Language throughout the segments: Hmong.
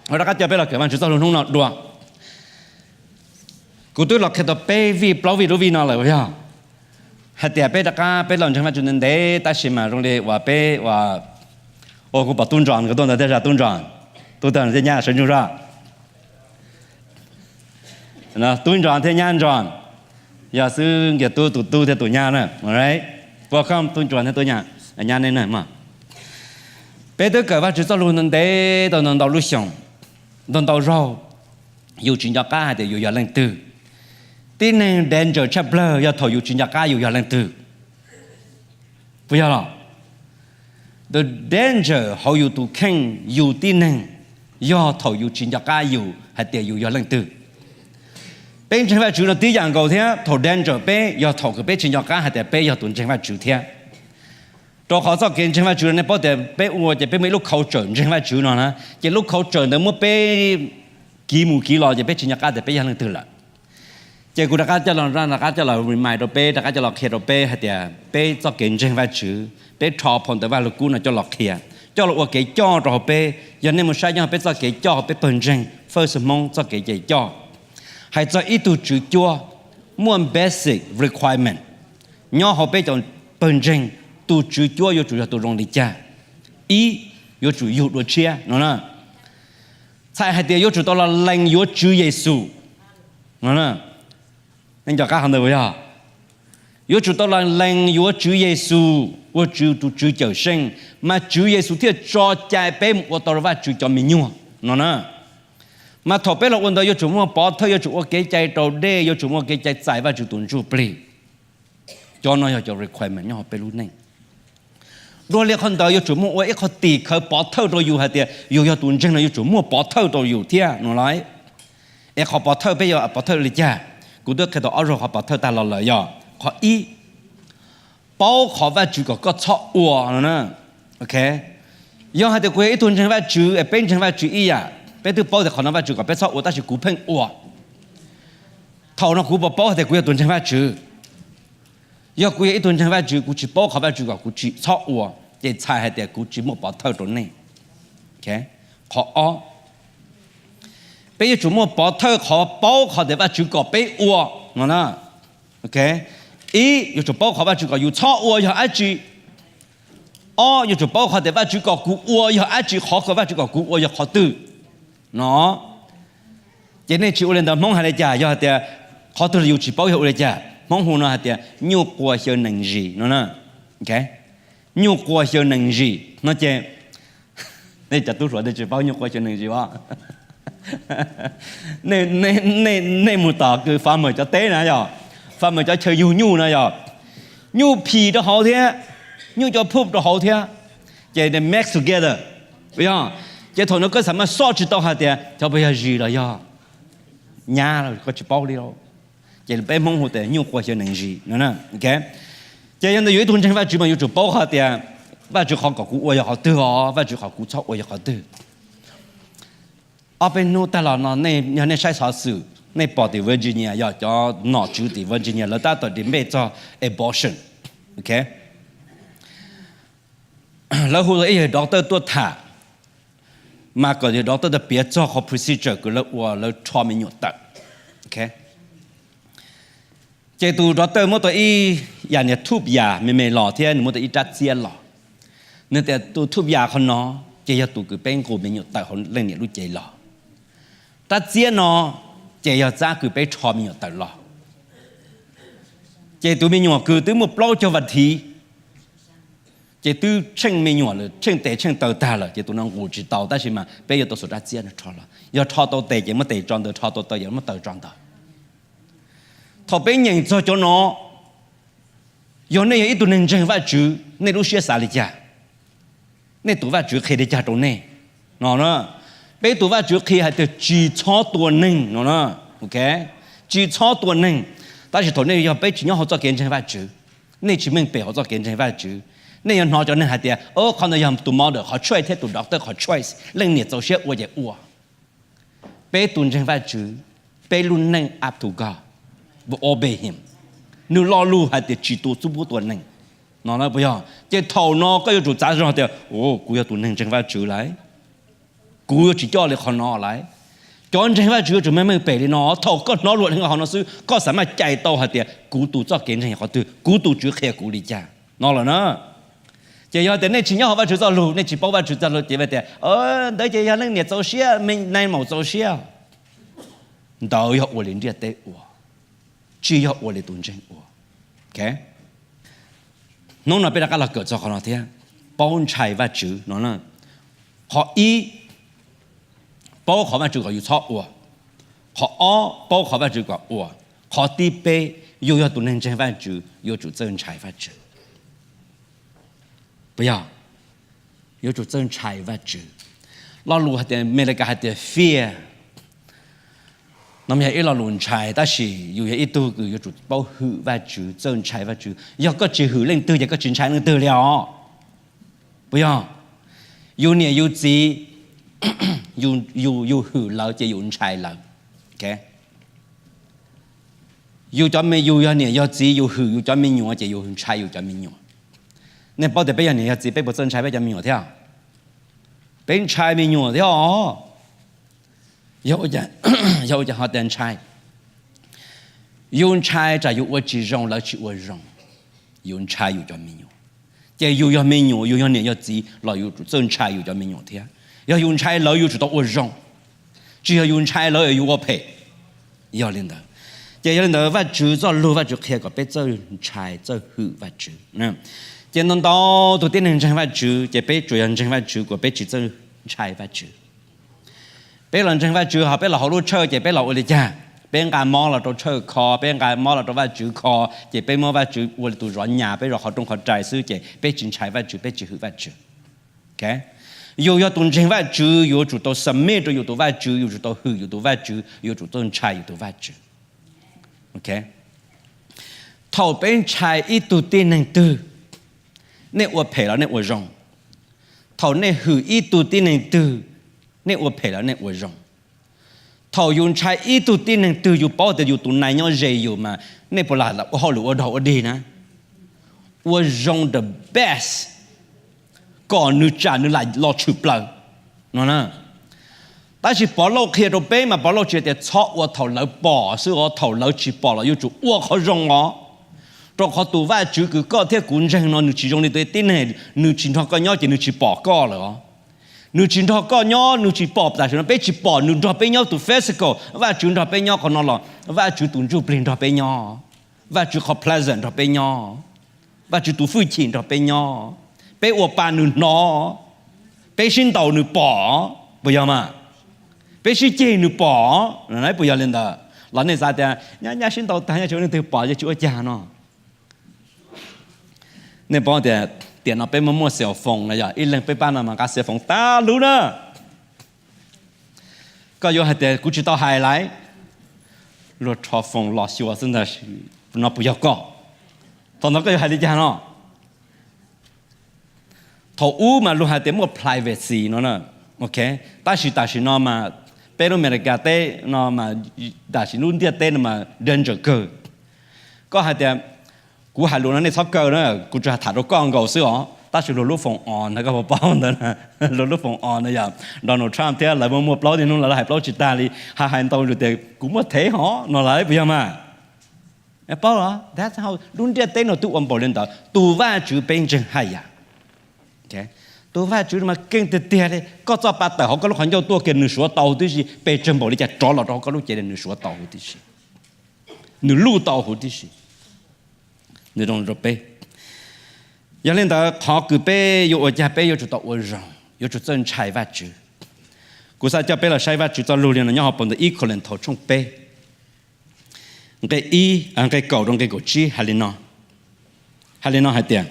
Ua rov qab coj peb los kawm Vajtswv txoj lus hnub no dua. Kuv twb los qhia tau peb vij plaub vij lub vij no lawm yog hais tias peb rov qab peb los ntseeg Vajtswv ntev ntev tab sis mas zoo li uas peb uas, ua kuv pom Tub Ntsos nkawd tuaj ntawd thiab zaj Tub Ntsos, Tub Ntsos thiab nyab sawv ntsug zaj, Tub Ntsos thiab nyab Ntsos, yog xwb nkias tub tus tub thiab tus nyab na. Welcome Tub Ntsos thiab tub nyab, nyab nej na. Peb twb kawm Vajtswv txoj lus ntev tau ntau ntau lub xyoos, ntau ntau zaug, yus tsis nco qab hais tias yus yog leej twg. Tib neeg danger tshaj plawg yog thaum yus tsis nco qab yus yog leej twg. Puas yog los? The danger hauv yus tus kheej, yus tib neeg, yog thaum yus tsis nco qab yus hais tias yus yog leej twg. Peb ntseeg Vajtswv no tib yam nkaus thiab, thaum danger peb yog thaum kws peb tsis nco qab hais tias peb yog tus ntseeg Vajtswv thiab. Rau qhov txoj kev ntseeg Vajtswv no nej paub tias peb ua ces peb muaj ib lub culture ntseeg Vajtswv no na, ces lub culture ntawd muab peb kiv mus kiv los ces peb tsis nco qab tias peb yog leej twg lawm. Ces kuv rov qab coj los, rov qab coj los remind rau peb, rov qab coj los qhia rau peb hais tias peb txoj kev ntseeg Vajtswv, peb rho phau ntawv Vaj Lug Kub no coj los qhia, coj los ua kev coj rau hauv peb. Yog nej mus saib nyob hauv peb txoj kev coj hauv peb pawg ntseeg First Hmoob txoj kev cai coj, hais txog ib tug tswv cuab, muaj basic requirement nyob hauv peb cov pawg ntseeg, tus tswv cuab yuav tsum yog tus zoo li cas. Ib, yuav tsum yug dua tshiab no na. Txhais hais tias yuav tsum tau los lees yuav Tswv Yexus no. Nej nco qab qhov ntawd puas yog? Yuav tsum tau los lees yuav Tswv Yexus ua Tswv tus Tswv Cawmseej, mas Tswv Yexus thiaj tso cai peb mus ua tau Vajtswv cov me nyuam no na. Mas thaum peb los ua ntawd yuav tsum muaj pov thawj, yuav tsum ua kev cai raus dej, yuav tsum muaj kev cai txais Vajtswv tus ntsuj plig. Cov no yog cov requirement nyob hauv peb lub neej. Dua li qhov ntawd yuav tsum muaj ua ib qho tim khawv pov thawj rau yus hais tias yus yog tus ntseeg no yuav tsum muaj pov thawj rau yus thiab no lauj. Es qhov pov thawj peb yuav pov thawj li cas? Kuv twb qhia tau ob zaug qhov pov thawj tag los lawm yog, qhov ib, paub qhov Vajtswv kom koj txhob ua no na. Yog hais tias kuv yog ib tug ntseeg Vajtswv es peb ntseeg Vajtswv ib yam, peb twb paub tias qhov no Vajtswv kom peb txhob ua tab sis kuv pheej ua, thaum no kuv puas paub hais tias kuv yog tus ntseeg Vajtswv? Yog kuv yog ib tug ntseeg Vajtswv kuv tsis paub qhov Vajtswv kom kuv tsis txhob ua, ces txhais hais tias kuv tsis muaj pov thawj rau nej. Qhov ob, peb yuav tsum muaj pov thawj qhov paub qhov tias Vajtswv kom peb ua no na. Ib, yuav tsum paub qhov Vajtswv kom yus txhob ua yog dab tsi. Ob, yuav tsum paub qhov tias Vajtswv kom kuv ua yog dab tsi, qhov kom Vajtswv kom kuv ua yog qhov twg no. Ces nej tsis ua li ntawd Hmoob hais li cas? Yog hais tias qhov twg los yus tsis paub yog ua li cas, Hmoob hu no hais tias nyuj quas xyaw nees zis no. Nyuj quas xyaw nees zis no ces nej cov tub hluas nej tsis paub nyuj quas xyaw nees zis os. Nej mus tom kws farmer cov teb na yog, farmer cov chaw yug nyuj na yog, nyuj phim rau hauv thiab, nyuj cov poop rau hauv thiab, ces they mix together. Yog, ces thaum no koj xam mas soj tsis tau hais tias cov puas yog zis los yog nyab los koj tsis paub li. Ces peb Hmoob hu tias nyuj quas xyaw nees zis no. Ces yog ntawd yus ib tug ntseeg Vajtswv mas yuav tsum paub hais tias Vajtswv qhov kom kuv ua yog qhov twg os, Vajtswv qhov kuv txhob ua yog qhov twg. Ob peb hnub tag los no yog nej saib xov xwm nej pom tim Virginia, yog cov nom tswv tim Virginia lawv tab tom debate txog abortion. Lawv hu tau ib yawg doctor tuaj tham, mas kom yawg doctor tau piav txog qhov procedure kws lawv ua lawv rho me nyuam tawm. Ces tus doctor muab tau ib yam niag thuj yas me me los thiab nws muab tau ib rab txiab los. Nws tias tus thuj yas qhov no ces yog tus kws peb nqus me nyuam tawm hauv leej niam lub cev los. Rab txiab no ces yog txab kws peb rho me nyuam tawm los. Ces tus me nyuam kws twb muaj plaub caug vas thiv, ces twb tsheej me nyuam lawm, tsheej tes tsheej taw tag lawm, ces tus no nqus tsis tau, tab sis mas peb yuav tau xuas rab txiab no rho los. Yog rho tau tes ces muab tes tso ntawd, rho tau taw ces muab taw tso ntawd. Thaum peb nyeem txog cov no, yog nej yog ib tug neeg ntseeg Vajtswv, nej lub siab xav li cas? Nej tus Vajtswv qhia li cas rau nej no? Peb tus Vajtswv qhia hais tias tsis txhob tua neeg no, tsis txhob tua neeg. Tab sis thaum nej yog peb tsis nyob hauv txoj kev ntseeg Vajtswv, nej tsis meej pem hauv txoj kev ntseeg Vajtswv, nej yuav hnov cov neeg hais tias, o, qhov ntawd yog tus mother qhov choice thiab tus doctor qhov choice, leej niam txaus siab ua ces ua. Peb tus ntseeg Vajtswv, peb lub neej up to God, we obey him. Nws lo lus hais tias tsis tua xub pub tua neeg no, puas yog? Ces thaum no koj yuav tsum txav zog tias, o, kuv yog tus neeg ntseeg Vajtswv lawm. Kuv yuav tsis coj li qhov no lawm. Cov ntseeg Vajtswv yuav tsum meej meej pem li no, thaum koj hnov luag hais li qhov no xwb koj xav maj cais tau hais tias kuv tus txoj kev ntseeg qhov twg, kuv tus Tswv qhia kuv li cas no lawm na. Ces yog tias nej tsis nyob hauv Vajtswv txoj lug, nej tsis paub Vajtswv txoj lug ces tias ntawd ces yog leej niam txaus siab, nai maum txaus siab. Ntawd yog ua li ntiaj teb ua, tsis yog ua li tus ntseeg ua. Hnub no peb rov qab los kawm txog qhov no thiab, paub ntshai Vajtswv no. Qhov ib, paub qhov Vajtswv kom yus txhob ua. Qhov ob, paub qhov Vajtswv kom ua. Qhov thib peb, yus yog tus neeg ntseeg Vajtswv yuav tsum txawj ntshai Vajtswv. Puas yog? Yuav tsum txawj ntshai Vajtswv. Lo lus hais tias, Amelikas hais tias fear no yog ib lo lus ntshai, tab sis yus yog ib tug kws yuav tsum paub hwm Vajtswv, txawj ntshai Vajtswv. Yog koj tsis hwm leej twg ces koj tsis ntshai leej twg li os. Puas yog? Yus niam yus txiv, yus hwm lawv ces yus ntshai lawv. Yus cov me, yus yog niam yog txiv, yus hwm yus cov me nyuam ces yus ntshai yus cov me nyuam. Nej paub tias peb yog niam yog txiv peb puas txawj ntshai peb cov me nyuam thiab? Peb ntshai me nyuam thiab os. Yog ua cas ho tias ntshai? Yus ntshai tsam yus ua tsis zoo lawv tsis ua zoo, yus ntshai yus cov me nyuam. Ces yus yog me nyuam, yus yog niam yog txiv los yus tsum txawj ntshai yus cov me nyuam thiab. Yog yus ntshai lawv yus tsum tau ua zoo, tsis yog yus ntshai lawv yus ua phem. Yog li ntawd, ces yog li ntawd Vajtswv txoj lug Vajtswv qhia kom peb txawj ntshai txawj hwm Vajtswv. Ces ntau ntau tus tib neeg ntseeg Vajtswv ces peb tsuas yog ntseeg Vajtswv kom peb tsis txawj ntshai Vajtswv. Peb los ntseeg Vajtswv ho peb los hauv lub tshawj ces peb los ua li cas? Peb nqa mob los rau tshawj kho, peb nqa mob los rau Vajtswv kho, ces peb muab Vajtswv ua li tus zov nyas, peb zov qhov rooj qhov rais xwb ces peb tsis ntshai Vajtswv, peb tsis hwm Vajtswv. Yus yog tus ntseeg Vajtswv yuav tsum tau submit rau yus tus Vajtswv, yuav tsum tau hwm yus tus Vajtswv, yuav tsum tau ntshai yus tus Vajtswv. Thaum peb ntshai ib tug tib neeg twg, nej ua phem los nej ua zoo? Thaum nej hwm ib tug tib neeg twg, nej ua phem los nej ua zoo? Thaum yus ntshai ib tug tib neeg twg yus paub tias yus tus nais nyob ze yus mas nej puas lam ua hauj lwm ua dog ua dig na? Ua zoo the best, kom nws tsam nws lam los tshwm plaws no. Tab sis Pov Lauj qhia rau peb mas Pov Lauj tsis tias txhob ua thaum lawv pom xwb os, thaum lawv tsis pom los yuav tsum ua qhov zoo os. Rau qhov tus Vajtswv kws koj thiab kuv ntseeg no nws tsis zoo li tus tib neeg, nws tsis nrog koj nyob ces nws tsis pom koj lawm os. Nws tsis nrog koj nyob, nws tsis pom, tam sim no peb tsis pom nws nrog peb nyob tus physical, Vajtswv nrog peb nyob qhov no los Vajtswv tus ntsuj plig nrog peb nyob, Vajtswv qhov pleasant nrog peb nyob, Vajtswv tus hwj chim nrog peb nyob, peb ua pa nws hnov, peb sib ntaus nws pom, puas yog mas? Peb sib ceg nws pom, puas yog li ntawd? Los nej xav tias nyab nyab sib ntaus tag nyab tsis ua leej twg pom ces tsis ua cas no. Nej paub tias tiam no peb muaj muaj cell phone no yog ib leeg peb pab no mas nqa cell phone tag lub na. Koj yuav hais tias kuv tsis tau hais lawm, luag rho phone los xyuas xwb ntag, no puas yog koj? Thaum ntawd koj yuav hais li cas no? Thaum ub mas luag hais tias muaj privacy no, tab sis tam sim no mas peb lub Amelikas teb no mas, tam sim lub ntiaj teb no mas danger kawg. Koj hais tias kuv hais lus no nej txhob kaw na, kuv tsuas tham rau koj nkaus xwb os, tab sis luag lub phone on na, koj puas paub ntawd? Luag lub phone on na yog Donald Trump thiab lawv muaj muaj plaub niaj hnub los lawv hais plaub tsis tag li, hais hais ntau lus tias kuv muaj thev hov no lawm, puas yog mas? Paub los lub ntiaj teb no twb ua npaum li ntawd, tus Vajtswv peb ntseeg haj yam. Tus Vajtswv mas keej tiag tiag li, koj txoj pa tawm hauv koj lub qhov ncauj tuaj kiag nws suav tau huv tib si, pes tsawg npaum li cas rov los rau hauv koj lub cev nws suav tau huv tib si, nws luj tau huv tib si. Nws zoo rau peb. Yog li ntawd qhov kws peb yuav ua cas peb yuav tsum tau ua zoo, yuav tsum txawj ntshai Vajtswv. Kuv xav coj peb los saib Vajtswv txoj lug li no nyob hauv paus ntawv ib Kauleethaus tshooj peb, nqe ib, nqe kaum rau nqe kaum tsib hais li no, hais li no hais tias,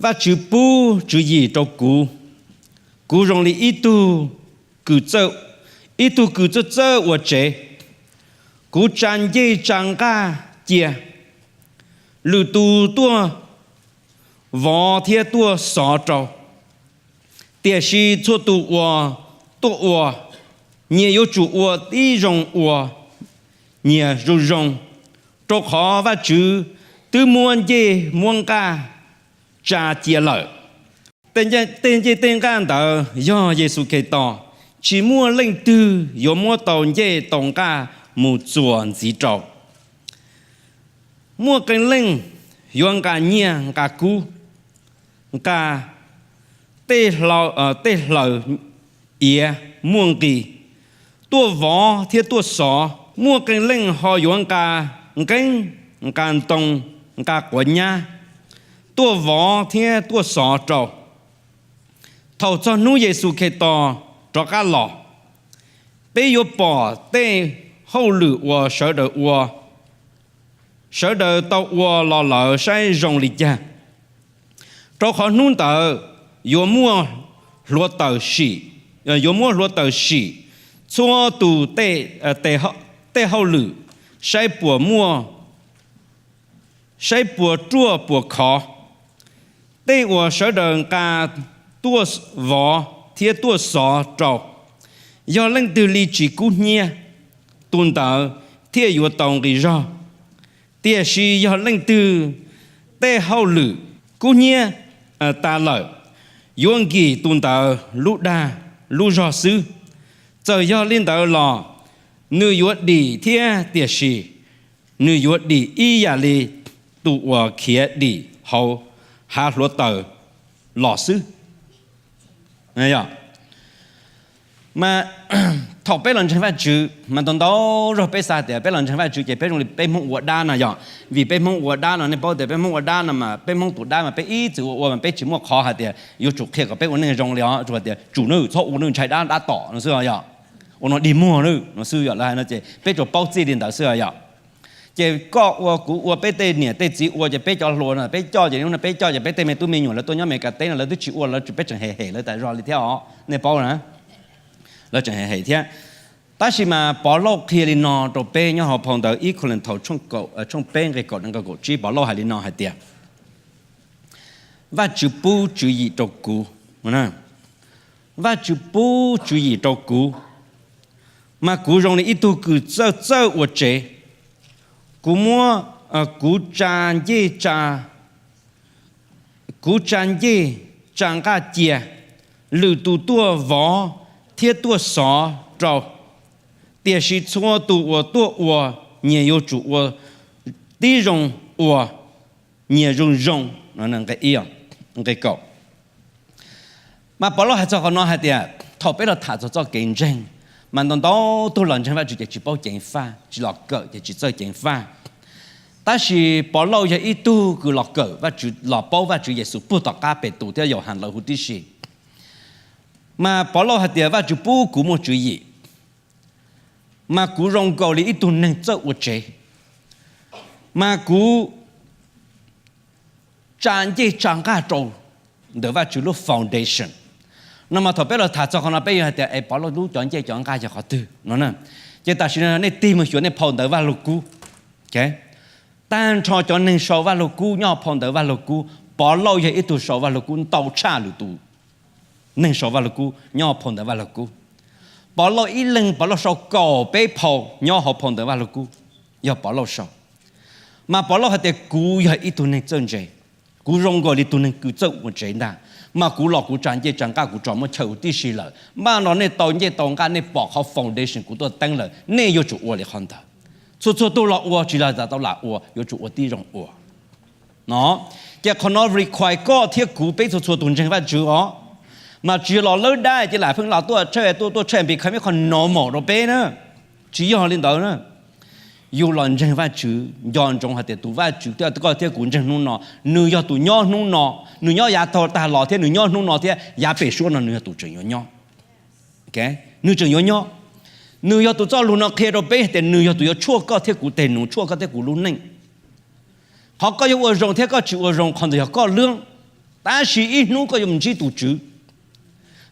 Vajtswv pub tswv yim rau kuv, kuv zoo li ib tug kws txawj, ib tug kws txawj txawj ua tsev. Kuv tsa ncej tsa nqaj cia, lwm tus tuaj vov thiab tuaj xov rau. Tiam sis txhua tus uas tuaj ua, nyias yuav tsum ua tib zoo uas nyias zoo zoo, rau qhov Vajtswv twb muab ncej muab nqaj tsa cia lawm. Tej ncej tej nqaj ntawd yog Yexus Khetos, tsis muaj leej twg yuav muab tau ncej tau nqaj mus txuas ntxiv rau. Muaj qee leej yuav nqa nyiaj nqa kub, nqa tej hlaws iav muaj nqis, tuaj vov thiab tuaj xov. Muaj qee leej ho yuav nqa nqeeb, nqa ntoo, nqa quav nyab, tuaj vov thiab tuaj xov rau. Thaum txog hnub Yexus Khetos rov qab los, peb yuav pom tej hauj lwm uas sawv daws ua, sawv daws tau ua los lawm saib zoo li cas. Rau qhov hnub ntawd yuav muab hluav taws sim, yuav muab hluav taws sim txhua tus tej hauj lwm, saib puas muaj, saib puas ruaj puas khov. Tej uas sawv daws nqa tuaj vov thiab tuaj xov rau, yog leej twg li tsis kub hnyiab, tus ntawd thiaj yuav tau nqi zog. Tiam sis yog leej twg tej hauj lwm kub hnyiab tas lawm, yuav nkim tus ntawd lub dag lub zog xwb. Txawm yog li ntawd los, nws yuav dim thiab, tiam sis nws yuav dim ib yam li tus uas khiav dim hauv hav hluav taws los xwb. Mas thaum peb los ntseeg Vajtswv mas ntau ntau zaug peb xav tias peb los ntseeg Vajtswv ces peb zoo li peb Hmoob ua dab no yog, vim peb Hmoob ua dab no nej paub tias peb Hmoob ua dab no mas peb Hmoob tus dab mas peb ib txwm ua ua mas peb tsis muaj qhov hais tias yuav tsum qhia kom peb ua neeg zoo li os, tsuas hais tias tsum nawb, txhob ua nawb, ntshai dab dab tom no xwb yog. Ua no dig muag nawb no xwb yog, lawv hais no ces peb tsuas paub txij li ntawd xwb yog. Ces koj ua kuv ua peb tej niam tej txiv ua ces peb cov hluas no peb coj ces hnub no peb coj ces peb tej me tub me nyuam lawv tuaj nyob Meskas teb no lawv twb tsis ua lawv tseem, peb tseem hem hem lawv tas zog li thiab os, nej paub na. Lawv tseem hem hem thiab. Tab sis mas Pov Lauj qhia li no rau peb nyob hauv phau ntawv ib Kauleethaus tshooj peb nqe kaum nqe kaum tsib, Pov Lauj hais li no hais tias, Vajtswv pub tswv yim rau kuv, Vajtswv pub tswv yim rau kuv, mas kuv zoo li ib tug kws txawj txawj ua tsev. Kuv muab, kuv tsa ncej tsa, kuv tsa ncej tsa nqaj cia, lwm tus tuaj vov thiab tuaj xov rau. Tiam sis txhua tus uas tuaj ua, nyias yuav tsum ua tib zoo ua, nyias zoo zoo. Nqe kaum. Mas Pov Lauj hais txog qhov no hais tias thaum peb los tham txog txoj kev ntseeg, mas ntau ntau tug los ntseeg Vajtswv ces tsis paub ceev faj, tsis los kawm ces tsis txawj ceev faj. Tab sis Pov Lauj yog ib tug kws los kawm Vajtswv, los paub Vajtswv Yexus puag tom qab Petus thiab Yauhas lawv huv tib si. Mas Pov Lauj hais tias Vajtswv pub kuv muaj tswv yim, mas kuv zoo nkaus li ib tug neeg txawj ua tsev, mas kuv tsa ncej tsa nqaj rau ntawm Vajtswv lub foundation. No mas thaum peb los tham txog qhov no peb yuav hais tias es Pov Lauj lub cov ncej cov nqaj yog qhov twg no? Ces tam sim no nej tig mus xyuas nej phau ntawv Vaj Lug Kub. Tag nrho cov neeg sau Vaj Lug Kub nyob phau ntawv Vaj Lug Kub, Pov Lauj yog ib tug sau Vaj Lug Kub ntau tshaj lwm tus neeg sau Vaj Lug Kub nyob phau ntawv Vaj Lug Kub. Pov Lauj ib leeg Pov Lauj sau kaum peb phau nyob hauv phau ntawv Vaj Lug Kub, yog Pov Lauj sau. Mas Pov Lauj hais tias kuv yog ib tug neeg txawj ntse, kuv zoo nkaus li tus neeg kws txawj ua tsev ntag, mas kuv los kuv tsa ncej tsa nqaj kuv tso muab chaw huv tib si lawm, mas no nej tau ncej tau nqaj nej pom qhov foundation kuv tuaj teeb lawm, nej yuav tsum ua li qhov ntawd. Txhua txhua tug los ua tsis los tau lam ua, yuav tsum ua tib zoo ua. No ces qhov no require koj thiab kuv peb txhua txhua tus ntseeg Vajtswv os. Mas tsis yog los lawb dab ces lam pheej los tuaj tshawj tuaj tuaj tshawj pis khav me qhov normal rau peb na. Tsis yog li ntawd na. Yus los ntseeg Vajtswv nco ntsoov hais tias tus Vajtswv koj thiab kuv ntseeg hnub no, nws yog tus nyob hnub no, nws nyob yav tag los thiab nws nyob hnub no thiab yav pem suab no nws yog tus tseem yuav nyob. Nws tseem yuav nyob. Nws yog tus txoj lus no qhia rau peb hais tias nws yog tus yuav tshuaj koj thiab kuv tes nus, tshuaj koj thiab kuv lub neej. Qhov koj yuav ua zoo thiab koj tsis ua zoo qhov ntawd yog koj lub, tab sis ib hnub koj yuav mus ntsib tus Tswv.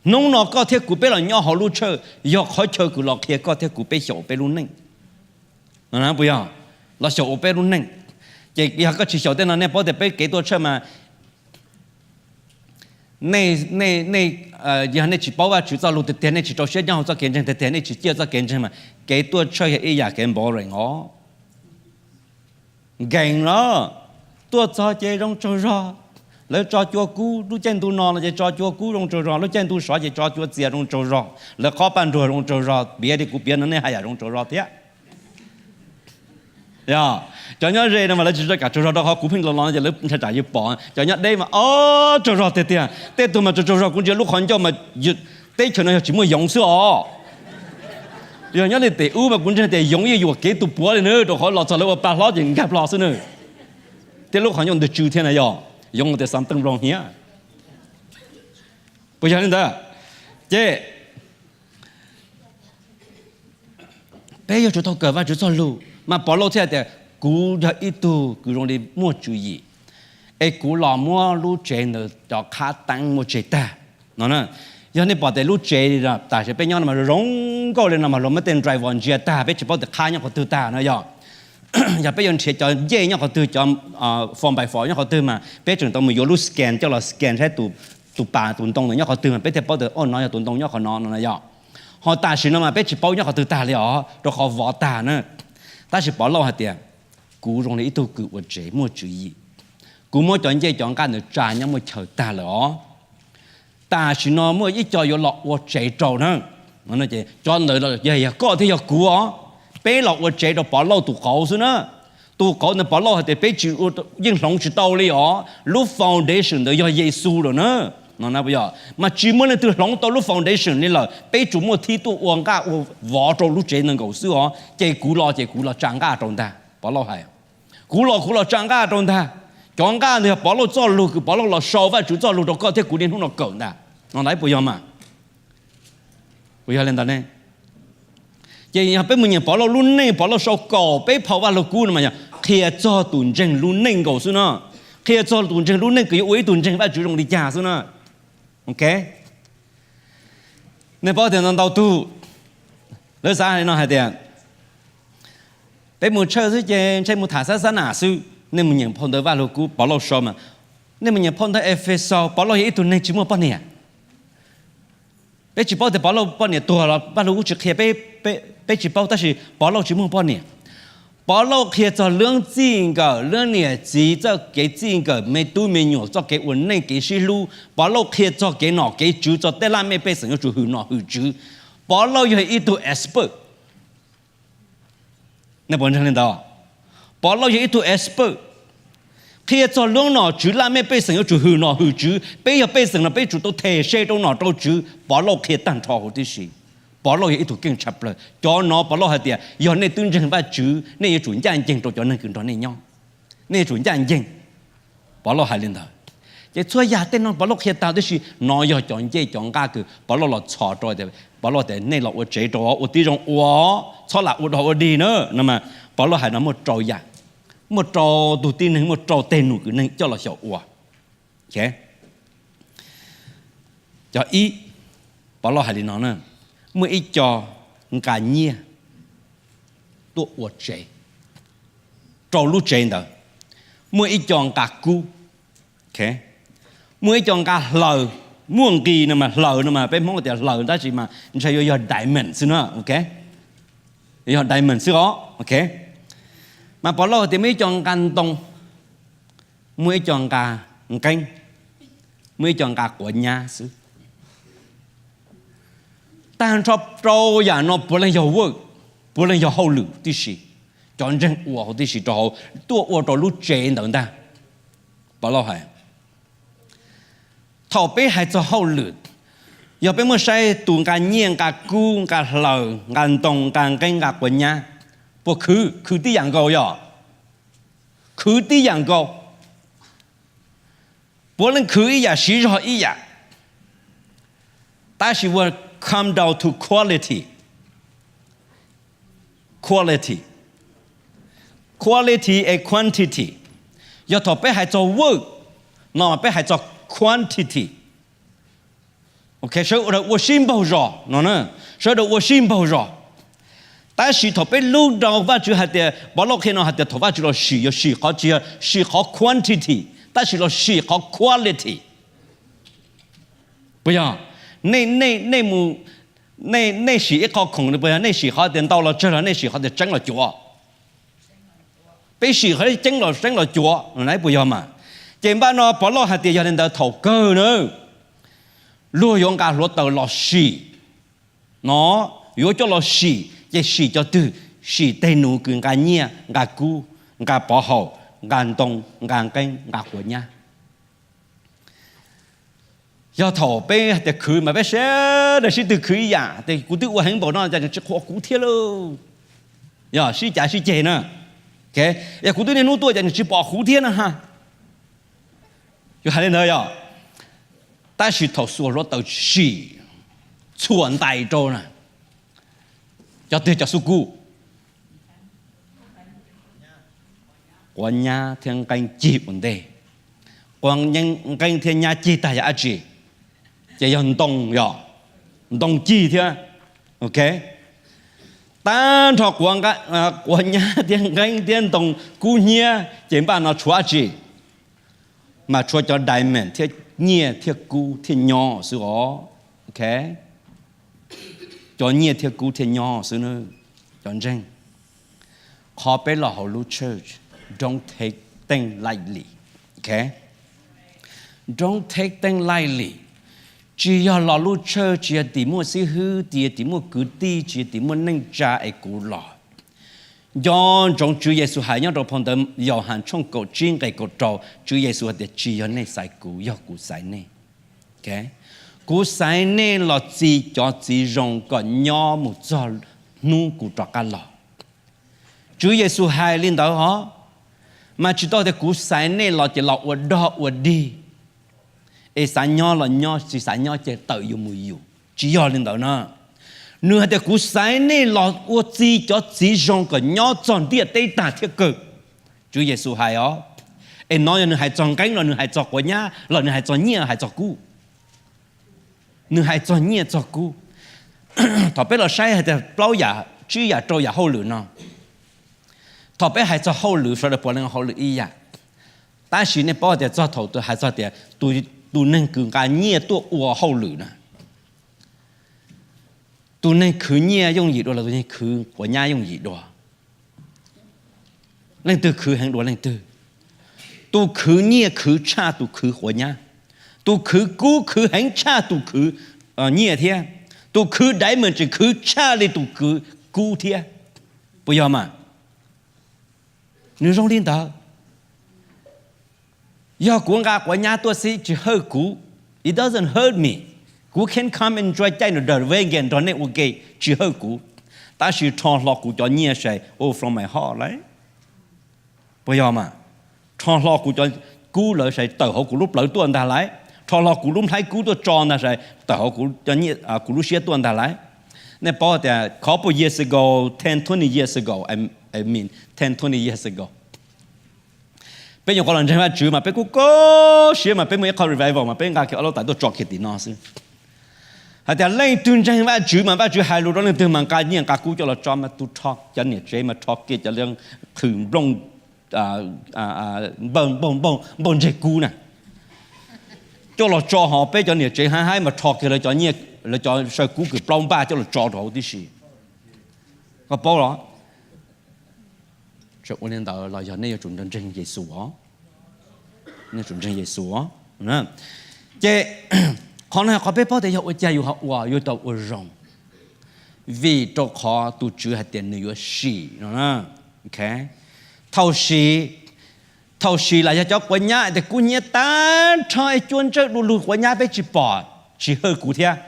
Hnub no koj thiab kuv peb los nyob hauv lub tshawj yog qhov chaw kws los qhia koj thiab kuv peb xyaum peb lub neej. Puas yog? Los xyaum ua peb lub neej. Ces yog koj tsis xyaum tej no nej paub tias peb kev tuaj tshawj mas nej, nej, nej, yog nej tsis paub Vajtswv txoj lus tiag tiag, nej tsis rau siab nyob hauv txoj kev ntseeg tiag tiag, nej tsis ciaj txoj kev ntseeg mas kev tuaj tshawj yog ib yam kev boring os. Nkees los tuaj txog ces zoo tsaug zog, Lawv tso cua kub lub caij ntuj no no ces tso cua kub zoo tsaug zog, lub caij ntuj sov ces tso cua txias zoo tsaug zog, lawv qob paj nruag zoo tsaug zog, piav li kuv piav no nej haj yam zoo tsaug zog thiab. Cov nyob ze no mas lawv tsis tso kam tsaug zog rau qhov kuv pheej los los no ces lawv ntshai tsam yus pom. Cov nyob deb mas o, tsaug zog tiag tiag. Tej tug mas tsaug tsaug zog kuv ntsia lub qhov ncauj mas teb chaws no yog tsis muaj yoov xwb os. Yog nyob li tim ub mas kuv ntseeg tias yoov yeej yuam kev tus puav li na, rau qhov los txog lawv ua pa hlob ces nkag plho xwb na. Thiab lub qhov ncauj ntws tsw thiab na, yog yoov tias xav teej nplooj hiab. Puas yog li ntawd? Ces peb yuav tsum tau kawm Vajtswv txoj lus, mas Pov Lauj thiaj tias kuv yog ib tug kws zoo li muaj tswv yim, es kuv los muab lub tsev ntawd cov qhab teeb muab tseg tag no. Yog nej pom tias lub tsev tam sim peb nyob no mas zoo nkauj li no mas luag muab tej drywall ntsia tag, peb tsis paub tias qhab nyob qhov twg tag no yog. Yog peb yuav nrhiav cov ncej nyob qhov twg, cov foam npais fom nyob qhov twg mas peb tseem tau mus yuav lub scan coj los scan saib tus pas tus ntoo ntawd nyob qhov twg mas peb thiaj paub tias o no yog tus ntoo nyob qhov no no yog. Ho tam sim no mas peb tsis paub nyob qhov twg tag li os rau qhov vov tag na. Tab sis Pov Lauj hais tias kuv zoo li ib tug kws ua tsev muaj tswv yim, kuv muab cov ncej cov nqaj ntawd tsa nyob muaj chaw tag lawm os. Tam sim no muaj ib co yuav los ua tsev rau na. Cov ntawd yog koj thiab yog kuv os. Peb los ua tsev rau Pov Lauj tus qauv xwb na. Tus qauv ntawd Pov Lauj hais tias peb tsis, yeej hloov tsis tau li os, lub foundation ntawd yog Yexus lawm na. Mas tsis muaj leej twg hloov tau lub foundation li lawm, peb tsuas muaj thib tuaj ua nqaj ua vov rau lub tsev ntawd nkaus xwb os. Ces kuv los ces kuv los tsa nqaj rau ntag, Pov Lauj hais. Kuv los kuv los tsa nqaj rau ntag. Cov nqaj ntawd yog Pov Lauj txoj lus kws Pov Lauj los sau Vajtswv txoj lus rau koj thiab kuv niaj hnub no kawm ntag. No lawv puas yog mas? Puas yog li ntawd ne? Ces yog peb mus nyeem Pov Lauj lub neej, Pov Lauj sau kaum peb phau Vaj Lug Kub no mas yog qhia txog tus ntseeg lub neej nkaus xwb no. Qhia txog tus ntseeg lub neej kws yuav ua ib tug ntseeg Vajtswv zoo li cas xwb na. Nej paub tias ntau ntau tug lawv xav li no hais tias peb mus church xwb ces ntshe mus tham xab xab nam xwb. Nej mus nyeem phau ntawv Vaj Lug Kub Pov Lauj sau mas, nej mus nyeem phau ntawv Efexaus, Pov Lauj yog ib tug neeg tsis muaj poj niam. Peb tsis paub tias Pov Lauj poj niam tuag los Vaj Lug Kub tsis qhia, peb tsis paub, tab sis Pov Lauj tsis muaj poj niam. Pov Lauj qhia txog lub txij nkawm, lub niam txiv txoj kev txij nkawm, me tub me nyuam txoj kev ua neej kev sib hlub. Pov Lauj qhia txog kev nom kev tswv, txog tej laj mej pej xeem yuav tsum hwm nom hwm tswv. Pov Lauj yog ib tug expert. Pov Lauj yog ib tug expert qhia txog lub nom tswv, laj mej pej xeem yuav tsum hwm nom hwm tswv. Peb yog pej xeem no peb tsum tau them se rau nom rau tswv. Pov Lauj qhia tag nrho huv tib si. Pov Lauj yog ib tug keej tshaj plaws. Cov no Pov Lauj hais tias yog nej twb ntseeg Vajtswv, nej yuav tsum ncaj ncees rau cov neeg kws nrog nej nyob. Nej yuav tsum ncaj ncees. Pov Lauj hais li ntawd. Ces txhua yam tej no Pov Lauj qhia tag tib si. No yog cov ncej cov nqaj kws Pov Lauj los txhos rau tias, Pov Lauj tias nej los ua tsev rau, ua tib zoo ua, txhob lam ua dog ua dig na no mas. Pov Lauj hais no muaj rau yam, muaj rau tug tib neeg, muaj rau tej num kws neeg coj los xyaum ua. Cov ib, Pov Lauj hais li no na, muaj ib co nqa nyiaj tuaj ua tsev rau lub tsev ntawd, muaj ib co nqa kub, muaj ib co nqa hlaws, muaj nqis no mas hlaws no mas peb Hmoob tias hlaws tab sis mas ntshe yuav yog diamond xwb na. Yog diamond xwb os. Mas Pov Lauj tias muaj ib co nqa ntoo, muaj ib co nqa nqeeb, muaj ib co nqa quav nyab xwb. Tag nrho rau yam no puav leej yog work, puav leej yog hauj lwm tib si. Cov ntseeg ua hauv tib si rau hauv tuaj ua rau lub tsev ntawd ntag. Pov Lauj hais, thaum peb hais txog hauj lwm, yog peb muab saib tus nqa nyiaj, nqa kub, nqa hlaws, nqa ntoo, nqa nqeeb, nqa quav nyab, puas khwv? Khwv tib yam nkaus yog? Khwv tib yam nkaus. Puav leej khwv ib yam, siv zog ib yam. Tab sis will come down to quality. Quality, quality and quantity. Yog thaum peb hais txog work no mas peb hais txog quantity. Sawv daws ua sib npaug zos no, sawv daws ua sib npaug zos. Tab sis thaum peb lub rau Vajtswv hais tias, Pov Lauj qhia no hais tias thaum Vajtswv los sim, yuav sim qhov tsis yog sim qhov quantity, tab sis los sim qhov quality. Puas yog? Nej, nej sim ib qho khoom, puas yog nej sim qhov tias ntau los tsawg los nej sim qhov tias tseeb los cuav? Peb sim qhov ceeb los tseeb los cuav no, puas yog mas? Ces npaj no Pov Lauj hais tias yog li ntawd thaum kawg na, luag yuav nqa hluav taws los sim no, yuav coj los sim, ces sim cov twg? Sim tej nus kws nqa nyiaj, nqa kub, nqa pov haum, nqa ntoo, nqa nqeeb, nqa quav nyab. Yog thaum peb tias khwv mas peb sawv daws sib tw khwv ib yam, tias kuv twb ua heev npaum no cas nws tsis qhuas kuv thiab lauj. Yog sib cav sib ceg na. Yog kuv twb niaj hnub tuaj cas nws tsis pom kuv thiab na ha. Yuav hais li ntawd yog, tab sis thaum xuas hluav taws sim txhuam ntais rau na, cov twg cov xub kub? Quav nyab thiab nqeeb cig ua ntej. Quav nqeeb thiab nyab cig tag yog dab tsi? Ces yog ntoo, yog ntoo cig thiab. Ok, tag nrho quav nyab thiab nqeeb thiab ntoo kub hnyiab ces npaj no tshuav dab tsi? Mas tshuav cov diamond thiab nyiaj thiab kub thiaj nyob xwb os. Ok, cov nyiaj thiab kub thiaj nyob xwb na. Cov ntseeg, qhov peb los hauv lub church, don't take things lightly. Ok, don't take things lightly. Tsis yog los lub church tsis yog tim muaj xib hwb, tsis yog tim muaj kwv tij, tsis yog tim muaj neej tsa es kuv los. Nco ntsoov Tswv Yexus hais nyob rau phau ntawv Yauhas tshooj kaum tsib nqe kaum rau, Tswv Yexus hais tias tsis yog nej xaiv kuv, yog kuv xaiv nej. Kuv xaiv nej los txi cov txiv zoo kom nyob mus txog hnub kuv rov qab los. Tswv Yexus hais li ntawd os, mas tsis tau tias kuv xaiv nej los ces los ua dog ua dig, es xav nyob los nyob, tsis xav nyob ces tawm yus mus yus. Tsis yog li ntawd na. Nws hais tias kuv xaiv nej los ua txi cov txiv zoo kom nyob txog ntiaj teb tag thiab kawg. Tswv Yexus hais os. Es no yog nws hais txog nqeeb los nws hais txog quav nyab los nws hais txog nyiaj hais txog kub? Nws hais txog nyiaj txog kub. Thaum peb los saib hais tias plaub yam, tsib yam rau yam hauj lwm no, thaum peb hais txog hauj lwm sawv daws puav leej hauj lwm ib yam. Tab sis nej paub tias txog thaum hais txog tias tus neeg kws nqa nyiaj tuaj ua hauj lwm na, tus neeg khwv nyiaj yooj yim dua los tus neeg khwv quav nyab yooj yim dua? Leej twg khwv heev dua leej twg? Tus khwv nyiaj khwv tshaj tus khwv quav nyab. Tus khwv kub khwv heev tshaj tus khwv nyiaj thiab. Tus khwv diamond tseem khwv tshaj li tus khwv kub thiab. Puas yog mas? Nws zoo li ntawd. Yog kuv nqa quav nyab tuaj xwb tsis hawj kuv, it doesn't hurt me. Kuv can come enjoy caij nws dawm vej nkaus nrog nej ua ke, tsis hawj kuv. Tab sis rho hlo kuv cov nyiaj sai, oh, from my heart lawm. Puas yog mas? Rho hlo kuv cov kub lawm sai, tawm hauv kuv lub plawv tuaj ntag lauj. Rho hlo kuv lub nplhaib kub tuaj tso ntag sai, tawm hauv kuv lub siab tuaj ntag lauj. Nej paub tias couple years ago, ten, twenty years ago, I mean, ten, twenty years ago, peb nyuam qhuav los ntseeg Vajtswv mas peb kuj kub siab mas peb muaj ib qho revival mas peb nqa kiag ob lub tais tuaj tso kiag tim no xwb. Hais tias leej twg ntseeg Vajtswv mas Vajtswv hais lus rau leej twg mas nqa nyiaj nqa kub coj los tso mas tus rho, cov niam tsev mas rho kiag cov qhwv nplooj, npauj ntseg kub na, coj los tso, ho peb cov niam tsev haib haib mas rho kiag lawv cov nyiaj, lawv cov saw kub kws plaub npaj coj los tso rau hauv tib si. Koj paub los? Ua li ntawd los yog nej yuav tsum ntseeg Yexus os. Nej tsum ntseeg Yexus os. Ces qhov no qhov peb paub tias yog ua cas yus ho ua yuav tau ua zoo, vim rau qhov tus Tswv hais tias nws yuav sim no. Thaum sim, thaum sim los yog cov quav nyab tias kub hnyiab tag nrho es cua ntsawj du lug quav nyab peb tsis pom, tsis hawj kuv thiab.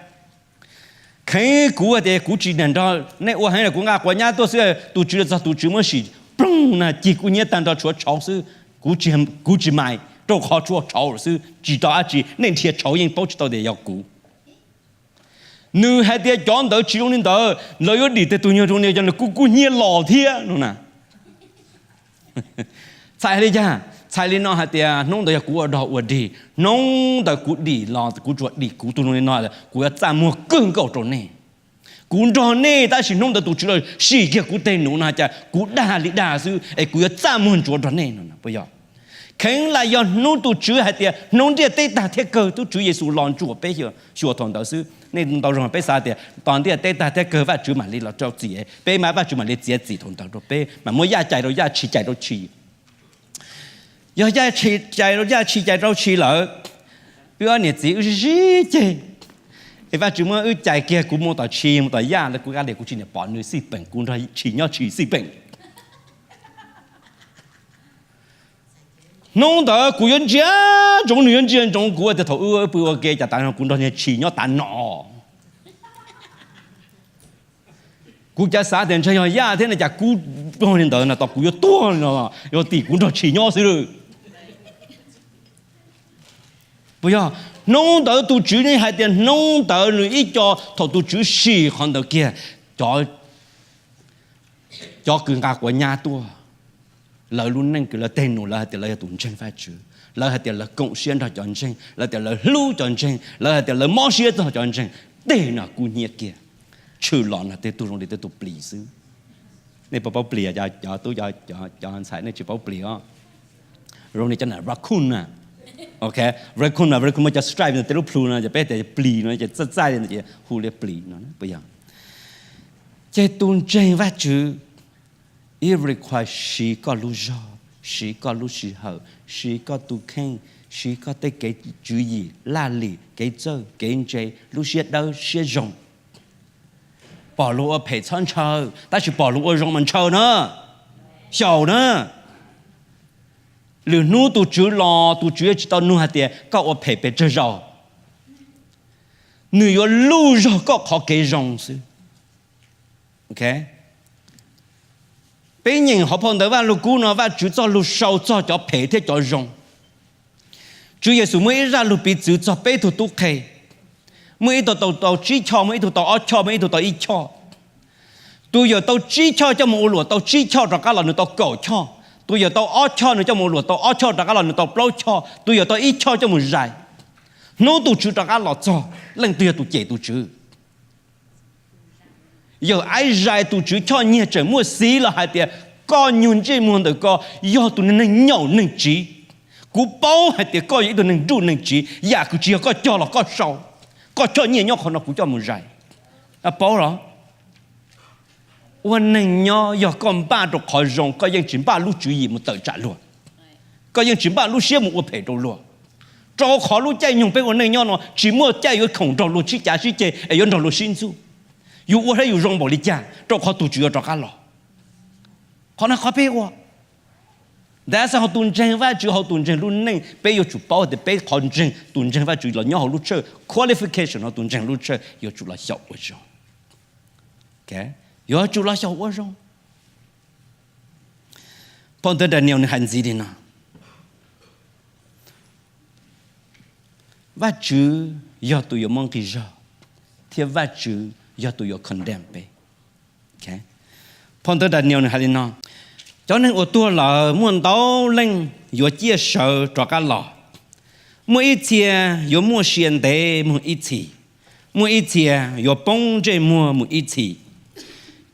Kheev kuv tias kuv tsis niam nrog nej ua heev los kuv nqa quav nyab tuaj xwb, tus Tswv txog tus Tswv muab sim ploog na, cig kub hnyiab tag nrho tshuav tshauv xwb. Kuv tsis mais, rau qhov tshuav tshauv xwb, tsis tau dab tsi, nej nrhiav tshauv yeej paub tsis tau tias yog kuv. Nws hais tias cov ntawd tsis zoo li ntawd, lawv yuav dim tej tus nyuag zoo li cov kub kub hnyiab los thiab no na. Txhais li cas? Txhais li no hais tias hnub ntawd yog kuv ua dog ua dig, hnub ntawd kuv dim los kuv tsuas dim kuv tus zoo li no, kuv yuav txaj muag kawg nkaus rau nej. Kuv nrog nej tab sis hnub ntawd tus Tswv los sim kiag kuv tej num no cas kuv dag li dag xwb es kuv yuav txaj muag ntsuav nrog nej no puas yog? Kheev lam yog hnub tus Tswv hais tias hnub ntiaj teb tag thiab kawg, tus Tswv Yexus los ntsuas peb xyuas thaum ntawd xwb. Nej ntau zaug peb xav tias tos ntiaj teb tag thiab kawg Vajtswv mam li los rau txim, peb mas Vajtswv mam li txiav txim thaum ntawd rau peb, mam muab yaj cais rau yaj, tshis cais rau tshis. Yog Yaj tsis cais rau Yaj, tsis cais rau Tshis lawm, wb ob niam txiv wb sib sib ceg, es Vajtswv muab wb cais kiag, kuv mus tom Tshis mus tom Yaj lawm, kuv qa li kuv tsis niam pom nws xij peem, kuv nrog Tshis nyob Tshis xij peem. Hnub ntawd kuv yuav ntsia ntsoov, nws yuav ntsia ntsoov kuv tias thaum wb pw ua ke cas tav no kuv nrog niag Tshis nyob tav no. Kuv cav xav tias ntshe yog Yaj thiab no cas kub pog li ntawd no, tos kuv yuav tuag no, yog tim kuv nrog Tshis nyob xwb. Puas yog? Hnub ntawd tus Tswv yeej hais tias hnub ntawd nws ib co, thaum tus Tswv sim qhov ntawd kiag, cov, cov kws nqa quav nyab tuaj, lawv lub neej kws lawv tej nus lawv hais tias lawv yog tus ntseeg Vajtswv, lawv hais tias lawv koom siab nrog cov ntseeg, lawv tias lawv hlub cov ntseeg, lawv hais tias lawv mob siab txog cov ntseeg, tej no kub hnyiab kiag, tshwm los no tej tug zoo li tej tug plis xwb. Nej puas paub plis? Cov tub, cov ntxhais nej tsis paub plis os. Zoo li cov raccoon na. Ok, raccoon na, raccoon muaj cov stripe no, tej lub plhu no ces peb tias plis no ces txaij txaij li no ces hu li plis no, puas yog? Ces tus ntseeg Vajtswv ib require siv koj lub zog, siv koj lub sij hawm, siv koj tus kheej, siv koj tej kev tswv yim, laj lim, kev txawj, kev ntse, lub siab dawb siab zoo. Pom luag ua phem txhob ntshaw, tab sis pom luag ua zoo mas ntshaw na, xyaum na. Lwm hnub tus Tswv los tus Tswv yuav tsis tau nug hais tias koj ua phem pes tsawg zaus, nws yuav luj zog koj qhov kev zoo xwb. Peb nyeem hauv phau ntawv Vajluskub no Vajtswv txoj lus sau txog cov phem thiab cov zoo. Tswv Yexus muaj ib zaj lus piv txwv txog peb tug tub qhe, muaj ib tug tau, tau tsib choj, muaj ib tug tau ob choj, muaj ib tug tau ib choj. Tus yawm tau tsib choj coj mus ua luam tau tsib choj rov qab los nws tau kaum choj. Tus yawm tau ob choj nws coj mus ua luam tau ob choj rov qab los nws tau plaub choj. Tus yawm tau ib choj coj mus zais. Hnub tus Tswv rov qab los txog, leej twg yog tus cem tus Tswv? Yawm Aib zais tus Tswv choj nyiag tseem muaj xiv los hais tias koj nyuag ntsej muag ntawm ko yog tus neeg nyaum neeg tsiv. Kuv paub hais tias koj yog ib tug neeg nruj neeg tsiv, yam kws tsis yog koj cog los koj sau, koj choj nyiaj nyob qhov no kuv coj mus zais. Paub los? Ua neeg nyob yog koj npaj rau qhov zoo koj yeej tsis npaj lub tswv yim mus tawm tsam luag. Koj yeej tsis npaj lub siab mus ua phem rau luag. Rau qhov lub caij nyoog peb ua neej nyob no tsis muaj caij yuav khoom nrog luag sib cav sib ceg es yuav nrog luag sib ntxub. Yus ua thiab yus zoo npaum li cas rau qhov tus Tswv yuav rov qab los. Qhov no qhov peb ua. Ntawd xwb hauv tus ntseeg Vajtswv, hauv tus ntseeg lub neej peb yuav tsum paub tias peb qhov ntseeg, tus ntseeg Vajtswv los nyob hauv lub tshawj, qualification no tus ntseeg lub tshawj yuav tsum los xyaum ua zoo. Yuav tsum los xyaum ua zoo. Phau ntawv Daniel nws hais ntxiv li no: Vajtswv yog tus yuav muab nqi zog, thiab Vajtswv yog tus yuav condemn peb. Phau ntawv Daniel nws hais li no: Cov neeg uas tuag lawm muaj ntau leej yuav ciaj sawv rov qab los. Muaj ib txhia yuav muaj sia ntev mus ib txhis, muaj ib txhia yuav poob ntsej muag mus ib txhis.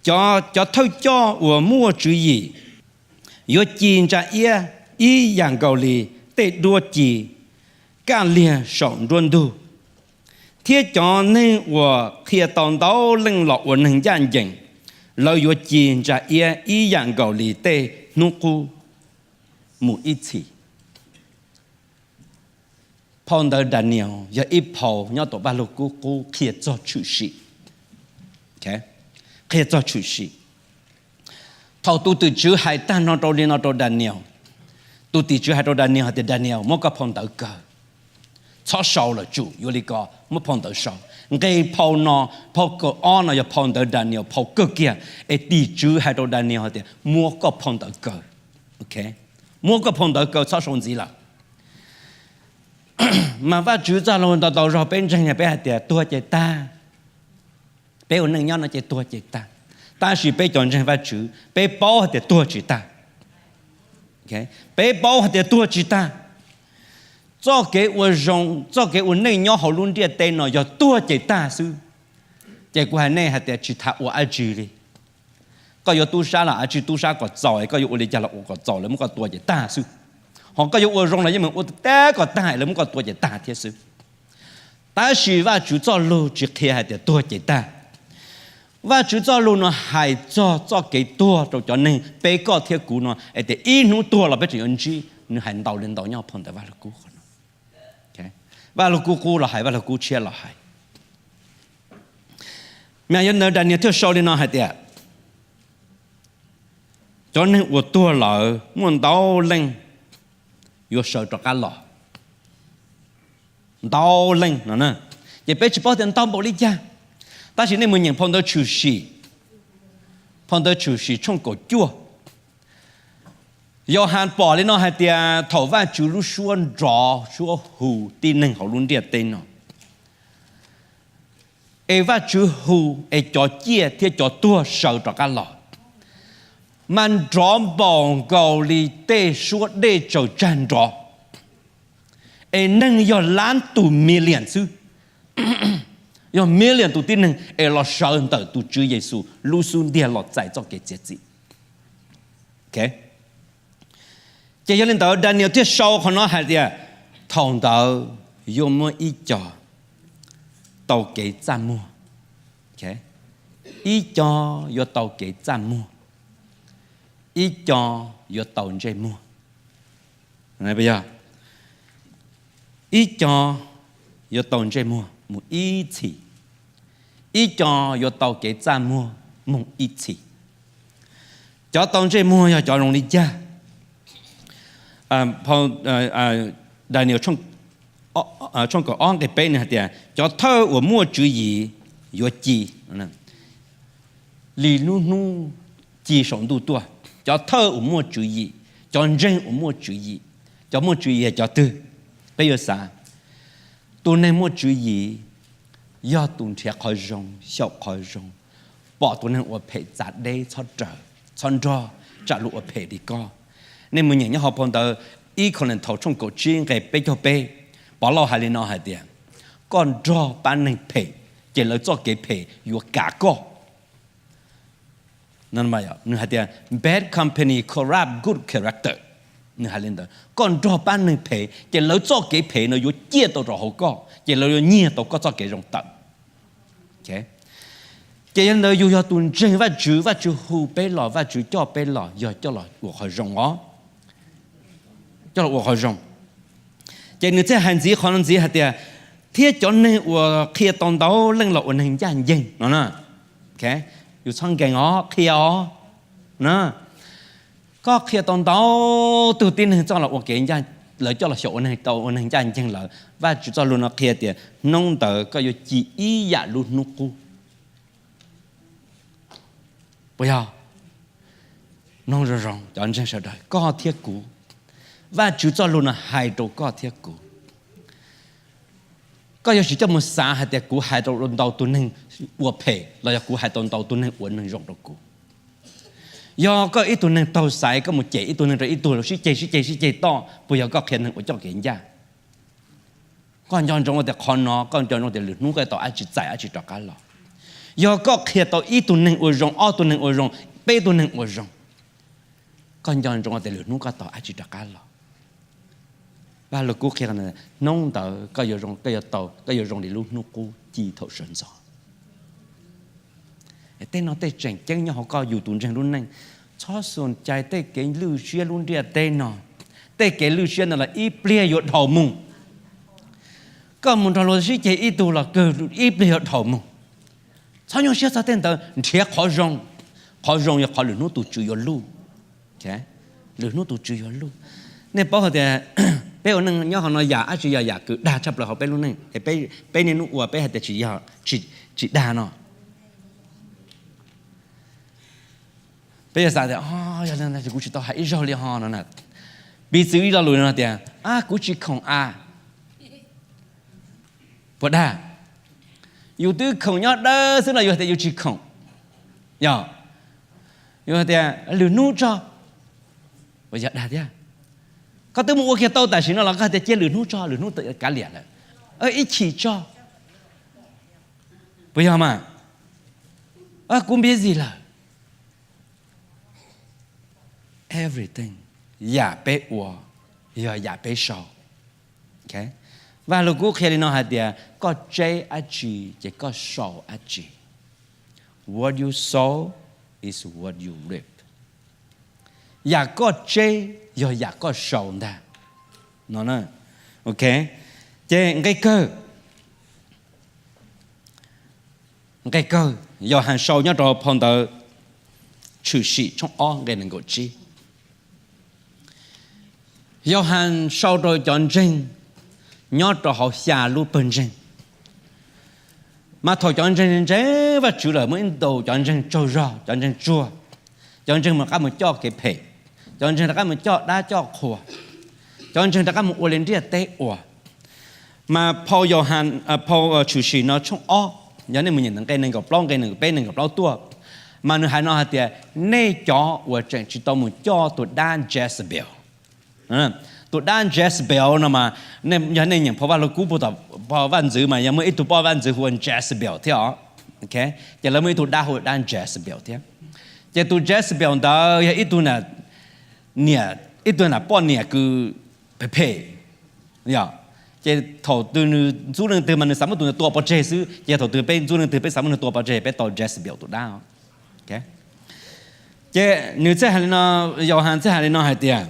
Cov, cov thawj coj uas muaj tswv yim yuav ci ntsa iab ib yam nkaus li tej duab ci kaj liag saum nruab ntug, thiab cov neeg uas qhia tau ntau leej los ua neeg ncaj ncees, lawv yuav ci ntsa iab ib yam nkaus li tej hnub qub mus ib txhis. Phau ntawv Daniel yog ib phau nyob tom Vaj Lug Kub Qub qhia txog tshwm sim. Qhia txog tshwm sim. Thaum tus tim tswv hais tag no rau li no rau Daniel, tus tim tswv hais rau Daniel hais tias, Daniel, muab koj phau ntawv kaw, txhob sau lawm, tsum yuav li ko, muab phau ntawv sau. Nqe phau no, phau kaum ob no yog phau ntawv Daniel phau kawg kiag, es tim tswv hais rau Daniel hais tias, muab koj phau ntawv kaw. Muab koj phau ntawv kaw, txhob sau ntxiv lawm. Mas Vajtswv txoj lus ntau tau zog peb ntseeg, peb hais tias tuag ces tag. Peb ua neej nyob no ces tuag ces tag. Tab sis peb cov ntseeg Vajtswv peb paub hais tias tuag tsis tag. Peb paub hais tias tuag tsis tag. Txoj kev ua zoo, txoj kev ua neej nyob hauv lub ntiaj teb no yog tuag ces tag xwb. Ces kuv hais nej hais tias tsis tas ua dab tsi li. Koj yuav tub sab los dab tsi, tub sab kom txaus, koj yuav ua li cas los ua kom txaus, lawv muab koj tua ces tag xwb. Ho koj yuav ua zoo los yeej meem ua tab kom tag, lawv muab koj tua ces tag thiab xwb. Tab sis Vajtswv txoj lus tsis qhia hais tias tuag ces tag. Vajtswv txoj lus no hais txog txoj kev tuag rau cov neeg peb koj thiab kuv no, es tias ib hnub tuag los peb tseem yuav ntsib. Nws hais ntau li ntau nyob phau ntawv Vaj Lug Kub qhov no. Vaj Lug Kub qub los hais, Vaj Lug Kub tshiab los hais. Mas yog li ntawd Daniel thiaj sau li no hais tias, cov neeg uas tuag lawm muaj ntau leej yuav sawv rov qab los. Ntau leej no na. Ces peb tsis paub tias ntau npaum li cas, tab sis nej mus nyeem phau ntawv Tshwm Sim, phau ntawv Tshwm Sim tshooj kaum cuaj, Yauhas pom li no hais tias thaum Vajtswv lub suab nrov suab hu tib neeg hauv lub ntiaj teb no, es Vajtswv hu es cov ciaj thiab cov tuag sawv rov qab los, mas nrov npaum nkaus li tej suab dej tsaws tsag nrov, es neeg yog lab tus million xwb, yog million tus tib neeg es los sawv ntawm tus Tswv Yexus lub xub ntiag los txais txoj kev txiav txim. Ces yog li ntawd Daniel thiaj sau qhov no hais tias, thaum ntawd yuav muaj ib co tau kev txaj muag, ib co yuav tau kev txaj muag, ib co yuav tau ntsej muag. Ib co yuav tau ntsej muag mus ib txhis, ib co yuav tau kev txaj muag mus ib txhis. Cov tau ntsej muag yog cov zoo li cas? Daniel tshooj kaum ob nqe peb nws hais tias cov thawj uas muaj tswv yim yuav ci li lub hnub ci saum ntuj tuaj. Cov thawj uas muaj tswv yim, cov ntseeg uas muaj tswv yim. Cov muaj tswv yim yog cov twg? Peb yuav xav, tus neeg muaj tswv yim yog tus nrhiav qhov zoo, xyaum qhov zoo, pom tus neeg ua phem txav deb txhob raws, txhob nrog tsam luag ua phem li koj. Nej mus nyeem nyob hauv phau ntawv Ib Kauleethaus tshooj kaum tsib nqe peb caug peb, Povlauj hais li no hais tias, koj nrog pab neeg phem, ces lawv txoj kev phem yuav kav koj. Nws hais tias bad company corrupt good character. Nws hais li ntawd, koj nrog pab neeg phem ces lawv txoj kev phem no yuav ciaj tau rau hauv koj, ces lawv yuav nyiag tau koj txoj kev zoo tawm. Ces yog li ntawd yus yog tus ntseeg Vajtswv, Vajtswv hu peb los, Vajtswv coj peb los yog coj los ua qhov zoo os, coj los ua qhov zoo. Ces nws thiaj hais ntxiv qhov no ntxiv hais tias, thiab cov neeg uas qhia tau ntau leej los ua neeg ncaj ncees no na. Yus txhob nkees os, qhia os na. Koj qhia tau ntau tug tib neeg txoj los ua kev ncaj, lawv coj los xyaum ua neeg tau ua neeg ncaj ncees lawm. Vajtswv txoj lus no qhia tias hnub ntawd koj yuav ci ib yam lub hnub qub. Puas yog? Mloog zoo zoo cov ntseeg sawv daws, koj thiab kuv, Vajtswv txoj lus no hais rau koj thiab kuv. Koj yuav tsis coj mus xav hais tias kuv hais tau ntau tus neeg ua phem los yog kuv hais tau ntau tus neeg ua neeg zoo rau kuv. Yog koj ib tug neeg taug xaiv, koj mus cem ib tug neeg rau ib tug los sib ceg sib ceg sib ceg toj, puas yog koj qhia neeg ua coj kev ncaj? Koj nco ntsoov tias qhov no, koj nco ntsoov tias lwm hnub koj tau dab tsi, txais dab tsi rov qab los. Yog koj qhia tau ib tug neeg ua zoo, ob tug neeg ua zoo, peb tug neeg ua zoo, koj nco ntsoov tias lwm hnub koj tau dab tsi rov qab los. Vaj Lug Kub qhia, hnub ntawd koj yuav zoo, koj yuav tau, koj yuav zoo li lub hnub qub ci thaum sawv ntxov. Tej no tej tseem ceeb nyob hauv koj yus tus ntseeg lub neej. Txhob xum cai tej kev lwj siab lub ntiaj teb no. Tej kev lwj siab no los ib pliag yuav dhau mus. Koj mus nrog luag sib ceg ib tug los kawg ib pliag yuav dhau mus. Txhob nyuaj siab txog tej ntawd, nrhiav qhov zoo. Qhov zoo yog qhov lwm hnub tus Tswv yuav luj. Lwm hnub tus Tswv yuav luj. Nej paub hais tias peb ua neej nyob hauv no yam dab tsi yog yam kws dag tshaj plaws hauv peb lub neej es peb niaj hnub ua peb hais tias tsis yog, tsis dag no. Peb yuav xav tias, o, yog li kuv tsis tau hais ib zaug li ho no. Piv txwv ib lo lus no tias, a, kuv tsis khoom a. Puas dag? Yus twb khoom nyob dawb xwb los yus hais tias yus tsis khoom. Yog, yus hais tias lwm hnub tso, puas yog dag thiab? Koj twb mus ua kiag tau tam sim no los koj hais tias cia lwm hnub tso, lwm hnub kav liam lawm, ib chim tso, puas yog mas? Kuv busy lawm. Everything, yam peb ua yog yam peb sau. Vaj Lug Kub qhia li no hais tias koj tseb dab tsi ces koj sau dab tsi. What you sow is what you reap. Yam koj tseb yog yam koj sau ntag. No, ok, ces nqe kawg, nqe kawg Yauhas sau nyob rau phau ntawv Tshwm Sim tshooj ob nqe nees nkaum tsib. Yauhas sau rau cov ntseeg nyob rau hauv xya lub pawg ntseeg. Mas thaum cov ntseeg ntseeg Vajtswv lawm, muaj ib ntus cov ntseeg tsaug zog, cov ntseeg tsuag, cov ntseeg mus rov qab mus coj kev phem, cov ntseeg rov qab mus coj dab coj qhua, cov ntseeg rov qab mus ua li ntiaj teb ua. Mas phau Yauhas, phau Tshwm Sim no tshooj ob, yog nej mus nyeem nqe nees nkaum plaub, nqe nees nkaum peb, nees nkaum plaub tuaj, mas nws hais no hais tias, nej cov uas tseem tsis tau mus coj tus dab Jezebel. Tus dab Jezebel no mas, yog nej nyeem phau Vaj Lug Kub puag tom phau Vaj Ntxwv mas yog muaj ib tug poj vaj ntxwv hu ua Jezebel thiab os. Ces lawv muaj ib tug dab hu ua dab Jezebel thiab. Ces tus Jezebel ntawd yog ib tug niam, ib tug niam poj niam kws phem phem. Ces thaum twg nws ntxub leej twg mas nws xav muab tus ntawd tua pov tseg xwb. Ces thaum twg peb ntxub leej twg peb xav muab nws tua pov tseg, peb tau Jezebel tus dab. Ces nws txawj hais li no, Yauhas txawj hais li no hais tias,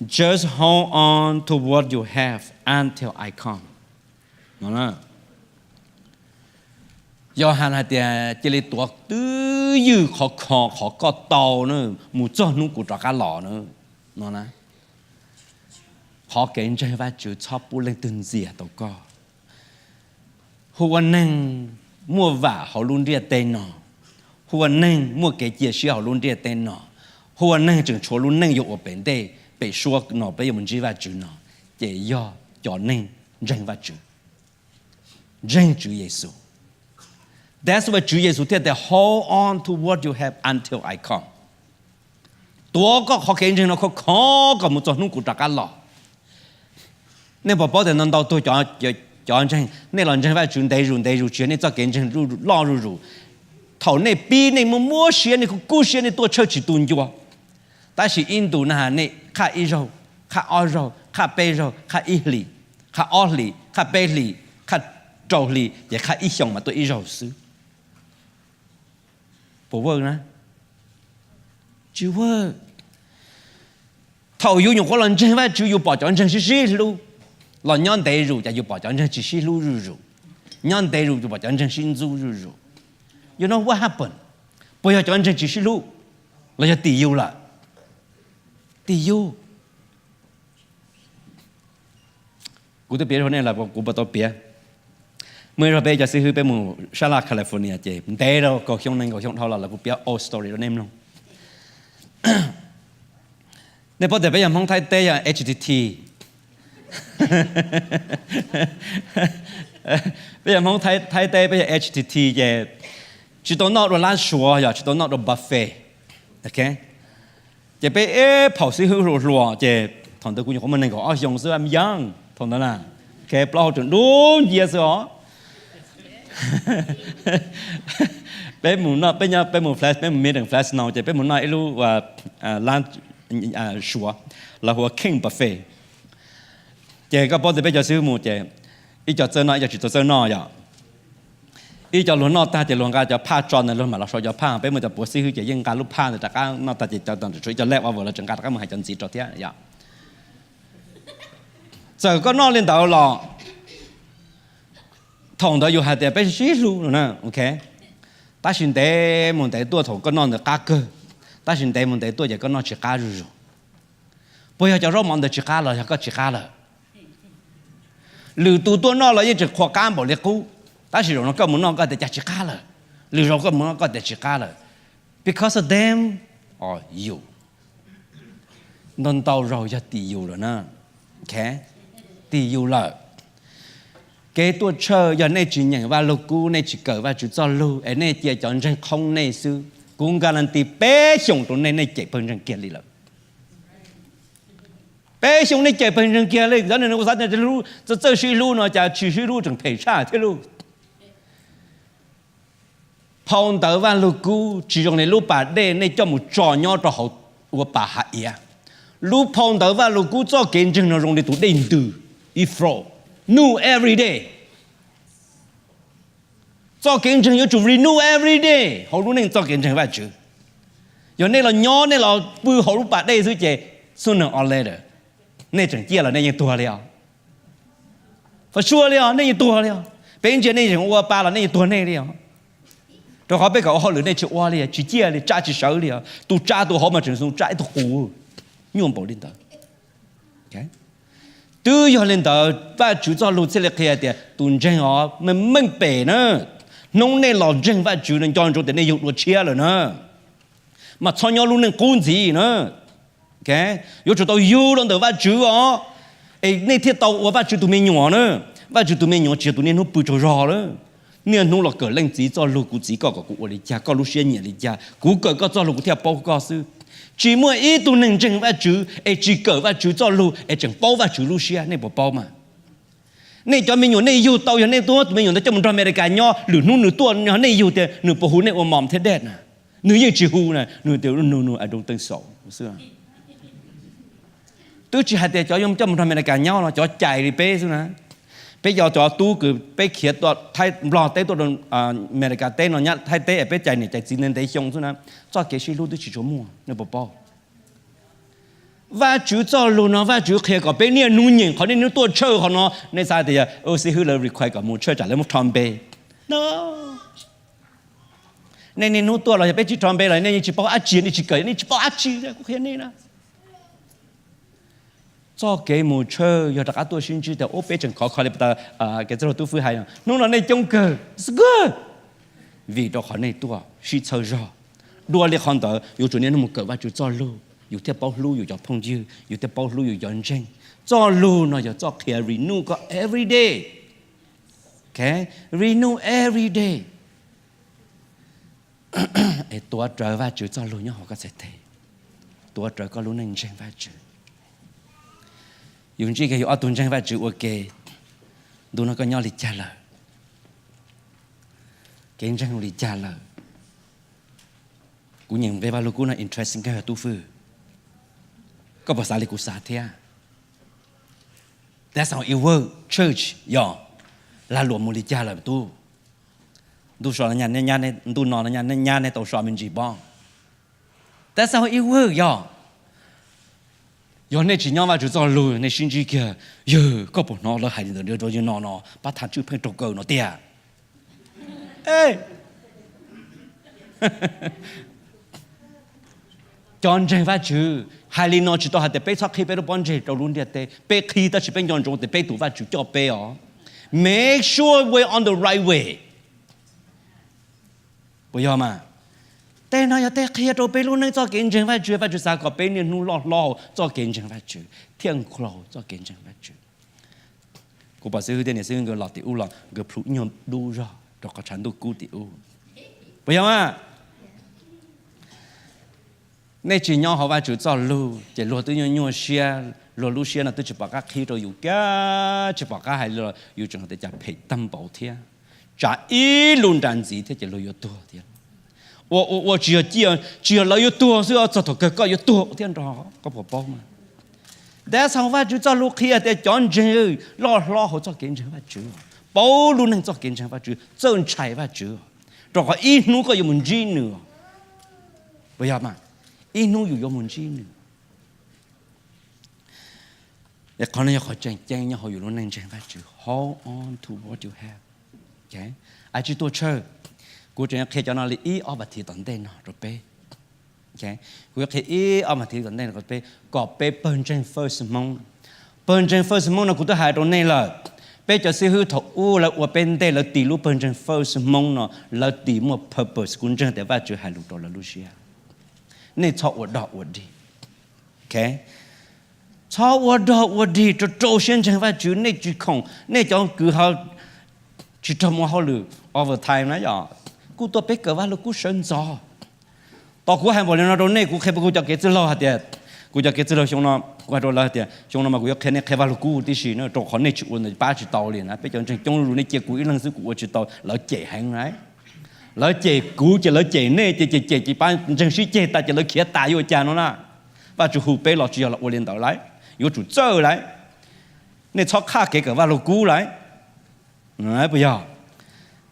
just hold on to what you have until I come. Yauhas hais tias cia li tuav twj ywm qhov kho qhov koj tau na, mus txog hnub kuv rov qab los na. No, qhov kev ntseeg Vajtswv txhob pub leej twg ntxias tau koj. Hu ua neeg muaj vam hauv lub ntiaj teb no, hu ua neeg muaj kev cia siab hauv lub ntiaj teb no, hu ua neeg tseem tshuav lub neej yuav ua pem ntej, pem suab no peb yuav mus ntsib Vajtswv no, ces yog cov neeg ntseeg Vajtswv, ntseeg Tswv Yexus. That's why Tswv Yexus thiaj tias, hold on to what you have until I come. Tuav koj qhov kev ntseeg no khov kho kom mus txog hnub kuv rov qab los. Nej puas paub tias ntau ntau tug cov ntseeg, nej los ntseeg Vajtswv ntev zus ntev zus, tsis yog nej txoj kev ntseeg loj zuj zus. Thaum nej pib nej muaj muab siab, nej kuj kub siab, nej tuaj tshawj tsis tu ncua. Tab sis ib ntus na nej qhaj ib zaug, qhaj ob zaug, qhaj peb zaug, qhaj ib hlis, qhaj ob hlis, qhaj peb hlis, qhaj rau hli, ces qhaj ib xyoos mas tuaj ib zaug xwb. Puas work na? Tsis work. Thaum yus nyuam qhuav los ntseeg Vajtswv, yus pom cov ntseeg sib sib hlub, los nyob ntev zus ces yus pom cov ntseeg tsis sib hlub zuj zus. Nyob ntev zus yus pom cov ntseeg sib ntxub zuj zus. You know what happened? Puas yog cov ntseeg tsis sib hlub, los yog tim yus lawm? Tim yus. Kuv twb piav rau nej lawm, kuv puas tau piav? Muaj ib zaug peb cov xib hwb peb mus sab laj California ces ntev rau kaum xyoo nees nkaum xyoo dhau los lawm, kuv piav old story rau nej mloog. Nej paub tias peb yog Hmoob Thaib teb yog H T T. Peb yog Hmoob Thaib teb, peb yog H T T ces tsis tau noj dua lab suav, yog tsis tau noj dua buffet. Ces peb ib phaum xib hwb hluas hluas ces thaum ntawd kuv nyuam qhuav muaj nees nkaum ob xyoo xwb, I'm young thaum ntawd na. Plaub hau tseem dub nciab xwb os. Peb mus noj, peb nyob, peb mus Fres-, peb mus Midland Fresno ces peb mus noj ib lub lab suav, lawv hu ua King Buffet. Ces koj paub tias peb cov xib hwb mus ces ib co txawj noj, ib co tsis tau txawj noj yom. Ib co luag noj tag ces luag nqa cov phaj tso ntawd, luag mam los sau cov phaj. Peb muaj cov puav xib hwb ces yeej nqa lub phaj ntawd rov qab noj tag ces cov tseem tshuav ib co lej ua vawm los tseem nqa rov qab mus hais cov ntxiv rau thiab yom. Txawm koj noj li ntawd los thaum ntawd yus hais tias peb sib hlub no na, ok. Tab sis ntev mus ntev tuaj thaum koj noj ntawd qab kawg, tab sis ntev mus ntev tuaj ces koj noj tsis qab zuj zus. Puas yog cov zaub mov ntawd tsis qab los yog koj tsis qab lawm? Lwm tus tuaj noj los yeej tseem qhuas qab npaum li qub, tab sis zaum no koj mus noj koj tias cas tsis qab lawm. Lwm zaus koj mus noj koj tias tsis qab lawm. Because of them or you? Ntau ntau zaus yog tim yus lawm na. Tim yus lawm. Kev tuaj tshawj yog nej tsis nyeem Vaj Lug Kub, nej tsis kawm Vajtswv txoj lug es nej cia cov ntseeg qhoob nej xwb, kuv guarantee peb xyoos rau nej, nej cem pawg ntseeg kiag li lawm. Peb xyoos nej cem pawg ntseeg kiag li. Cov neeg no kuv xav tias txawj sib hlub no cas tsis sib hlub, tseem phem tshaj thiab lauj. Phau ntawv Vaj Lug Kub tsis zoo li lub pas dej nej coj mus tso nyob rau hauv ua pas hav iav. Lub phau ntawv Vaj Lug Kub txoj kev ntseeg no zoo li tus dej ntws, ib flow, new every day. Txoj kev ntseeg yuav tsum renew every day hauv lub neej txoj kev ntseeg Vajtswv. Yog nej los nyob nej los pw hauv lub pas dej xwb ces sooner or later nej tseem ciaj los nej yeej tuag li os. Fas sua li os, nej yeej tuag li os. Peb ntsia nej tseem ua pa los nej yeej tuag nej li os. Rau qhov peb kom ua hauj lwm nej tsis ua li, tsis ciaj li, tsa tsis sawv li os. Tus tsa tus hauv mas tseem xoo tsa ib tug qus, nyuaj npaum li ntawd. Twb yog li ntawd Vajtswv txoj lus thiaj li qhia tias tus ntseeg os, meej meej pem na, hnub nej los ntseeg Vajtswv no nco ntsoov tias nej yug dua tshiab lawm na, mas txhob nyob lub neej qub ntxiv na. Yuav tsum tau yug los ntawm Vajtswv os, es nej thiaj tau ua Vajtswv tus me nyuam na. Vajtswv tus me nyuam tsis yog tus niaj hnub pw tsaug zog lawm, niaj hnub los kawm Leej Txiv txoj lus, kuv txiv koj kom kuv ua li cas, koj lub siab nyiam li cas, kuv kawm koj txoj lus kuv thiaj paub koj xwb. Tsis muaj ib tug neeg ntseeg Vajtswv es tsis kawm Vajtswv txoj lus es tseem paub Vajtswv lub siab, nej puas paub mas? Nej cov me nyuam nej yug tau, yog nej tuaj tus me nyuam ntawd coj mus nrog Amelikas nyob, lwm hnub nws tuaj yog nej yug tias nws puas hu nej ua mom thiab dad na? Nws yeej tsis hu na, nws tias no no I don't think so xwb. Twb tsis hais tias cov coj mus nrog Amelikas nyob no, cov cais li peb xwb na. Peb cov, cov tub kws peb khiav Nplog teb tuaj rau Amelikas teb no, nyob Thaib teb es peb cais niam cais txiv ntev ntev xyoo xwb na, txoj kev sib hlub twb tsis tshua muaj, nej puas paub? Vajtswv txoj lus no Vajtswv qhia kom peb niaj hnub nyeem qhov, niaj hnub tuaj church qhov no. Nej xav tias xib hwb lawv require kom mus church tsam lawv muab rho npe no. Nej niaj hnub tuaj los yog peb tsis rho npe los nej yeej tsis paub dab tsi, nej tsis kawm, nej tsis paub dab tsi, kuv qhia nej na. Txoj kev mus church yog rov qab tuaj sib ntsib tias ub peb tseem khov kho li pas tas kev txwj laug Tub Fwj hais, hnub no nej coob kawg, it's good, vim rau qhov nej tuaj sib txhawb zog. Dua li qhov ntawd yuav tsum niaj hnub mus kawm Vajtswv txoj lus, yus thiaj paub hlub yus cov phooj ywg, yus thiaj paub hlub yus cov ntseeg. Txoj lus no yog txoj qhia renew koj every day. Renew every day. Es tuav rawv Vajtswv txoj lus nyob hauv koj txhais tes, tuav rawv koj lub neej ntseeg Vajtswv. Yus ntsib kiag yus ob tug ntseeg Vajtswv ua ke, ntu no koj nyob li cas lawm? Kev ntseeg li cas lawm? Kuv nyeem nqe Vaj Lug Kub no interesting kawg Tub Fwj. Koj puas xav li kuv xav thiab? That's how it work, church, yog. Lag luam mus li cas lawm tub? Ntu so, ntuj no nyab nej tau so me ntsis pob. That's how it work, yog. Yog nej tsis nyob Vajtswv txoj lus nej sib ntsib kiag, yawg koj puas hnov lawv hais li ntawd rau yawg no no, pab tham tswj pheej raug kaw no tiag. Cov ntseeg Vajtswv hais li no tsis tau hais tias peb txhob qhib peb lub pob ntseg rau lub ntiaj teb, peb qhib tab sis peb nco ntsoov tias peb tus Vajtswv coj peb os. Make sure we're on the right way. Puas yog mas? Tej no yog tej qhia rau peb lub neej txoj kev ntseeg Vajtswv, Vajtswv xav kom peb niaj hnub loj hlob txoj kev ntseeg Vajtswv, thiaj nkloog txoj kev ntseeg Vajtswv. Kuv pom xib hwb thiab niam xib hwb nkawd los tim ub los nkawd plhus ib nyuag dub zog rau qhov tshav ntuj kub tim ub. Puas yog mas? Nej tsis nyob hauv Vajtswv txoj lus ces luag twb nyuaj nyuaj siab, luag lub siab no twb tsis pom qab qhib rau yus kiag, tsis pom qab hais li los yus tseem hais tias cas phem tag npaum thiab. Tsam ib lub nra ntxiv thiab ces luag yuav tuag thiab. Ua ua ua tsis yog ciaj, tsis yog lawv yuav tuag xwb, txog thaum kawg koj yuav tuag thiab nrog koj puas paub mas? That's how Vajtswv txoj lus qhia tias cov ntseeg loj hlob hauv txoj kev ntseeg Vajtswv, paub lub neej txoj kev ntseeg Vajtswv, txawj ntshai Vajtswv, rau qhov ib hnub koj yuav mus ntsib nws. Puas yog mas? Ib hnub yus yuav mus ntsib nws. Qhov no yog qhov tseem ceeb nyob hauv yus lub neej ntseeg Vajtswv, hold on to what you have. Ais tsis tuaj church, kuv tseem qhia cov no li ib ob vas thiv tom ntej no rau peb. Kuv yuav qhia ib ob vas thiv tom ntej no rau peb kom peb pawg ntseeg First Hmoob. Pawg ntseeg First Hmoob no kuv twb hais rau nej lawm. Peb cov xib hwb thaum ub lawv ua peb ntej lawv tis lub pawg ntseeg First Hmoob no, lawv tis muaj purpose, kuv ntseeg tias Vajtswv hais lus rau lawv lub siab. Nej txhob ua dog ua dig. Txhob ua dog ua dig, rau rau siab ntseeg Vajtswv, nej tsis khoom, nej cov kws ha tsis raug mus hauj lwm overtime na yom, kuj tuaj peb kawm Vaj Lug Kub sawv ntxov. Tos kuv hais npaum li no rau nej, kuv qhia kuv cov kev txwj laug hais tias, kuv cov kev txwj laug xyoo no, kuv hais rau lawv tias xyoo no mas kuv yuav qhia nej qhia Vaj Lug Kub tib si na, rau qhov nej tsis ua pab tsis tau li na. Peb cov ntseeg coob zuj zus nej cia kuv ib leeg xwb kuv ua tsis tau, lawv cem heev lauj. Lawv cem kuv ces lawv cem nej ces cem cem ces pab ntseeg sib ceg tas ces lawv khiav tas yuav ua cas no na. Vajtswv hu peb los tsis yog los ua li ntawd lauj, yuav tsum txawj lauj. Nej txhob qhaj kev kawm Vaj Lug Kub lauj. Puas yog?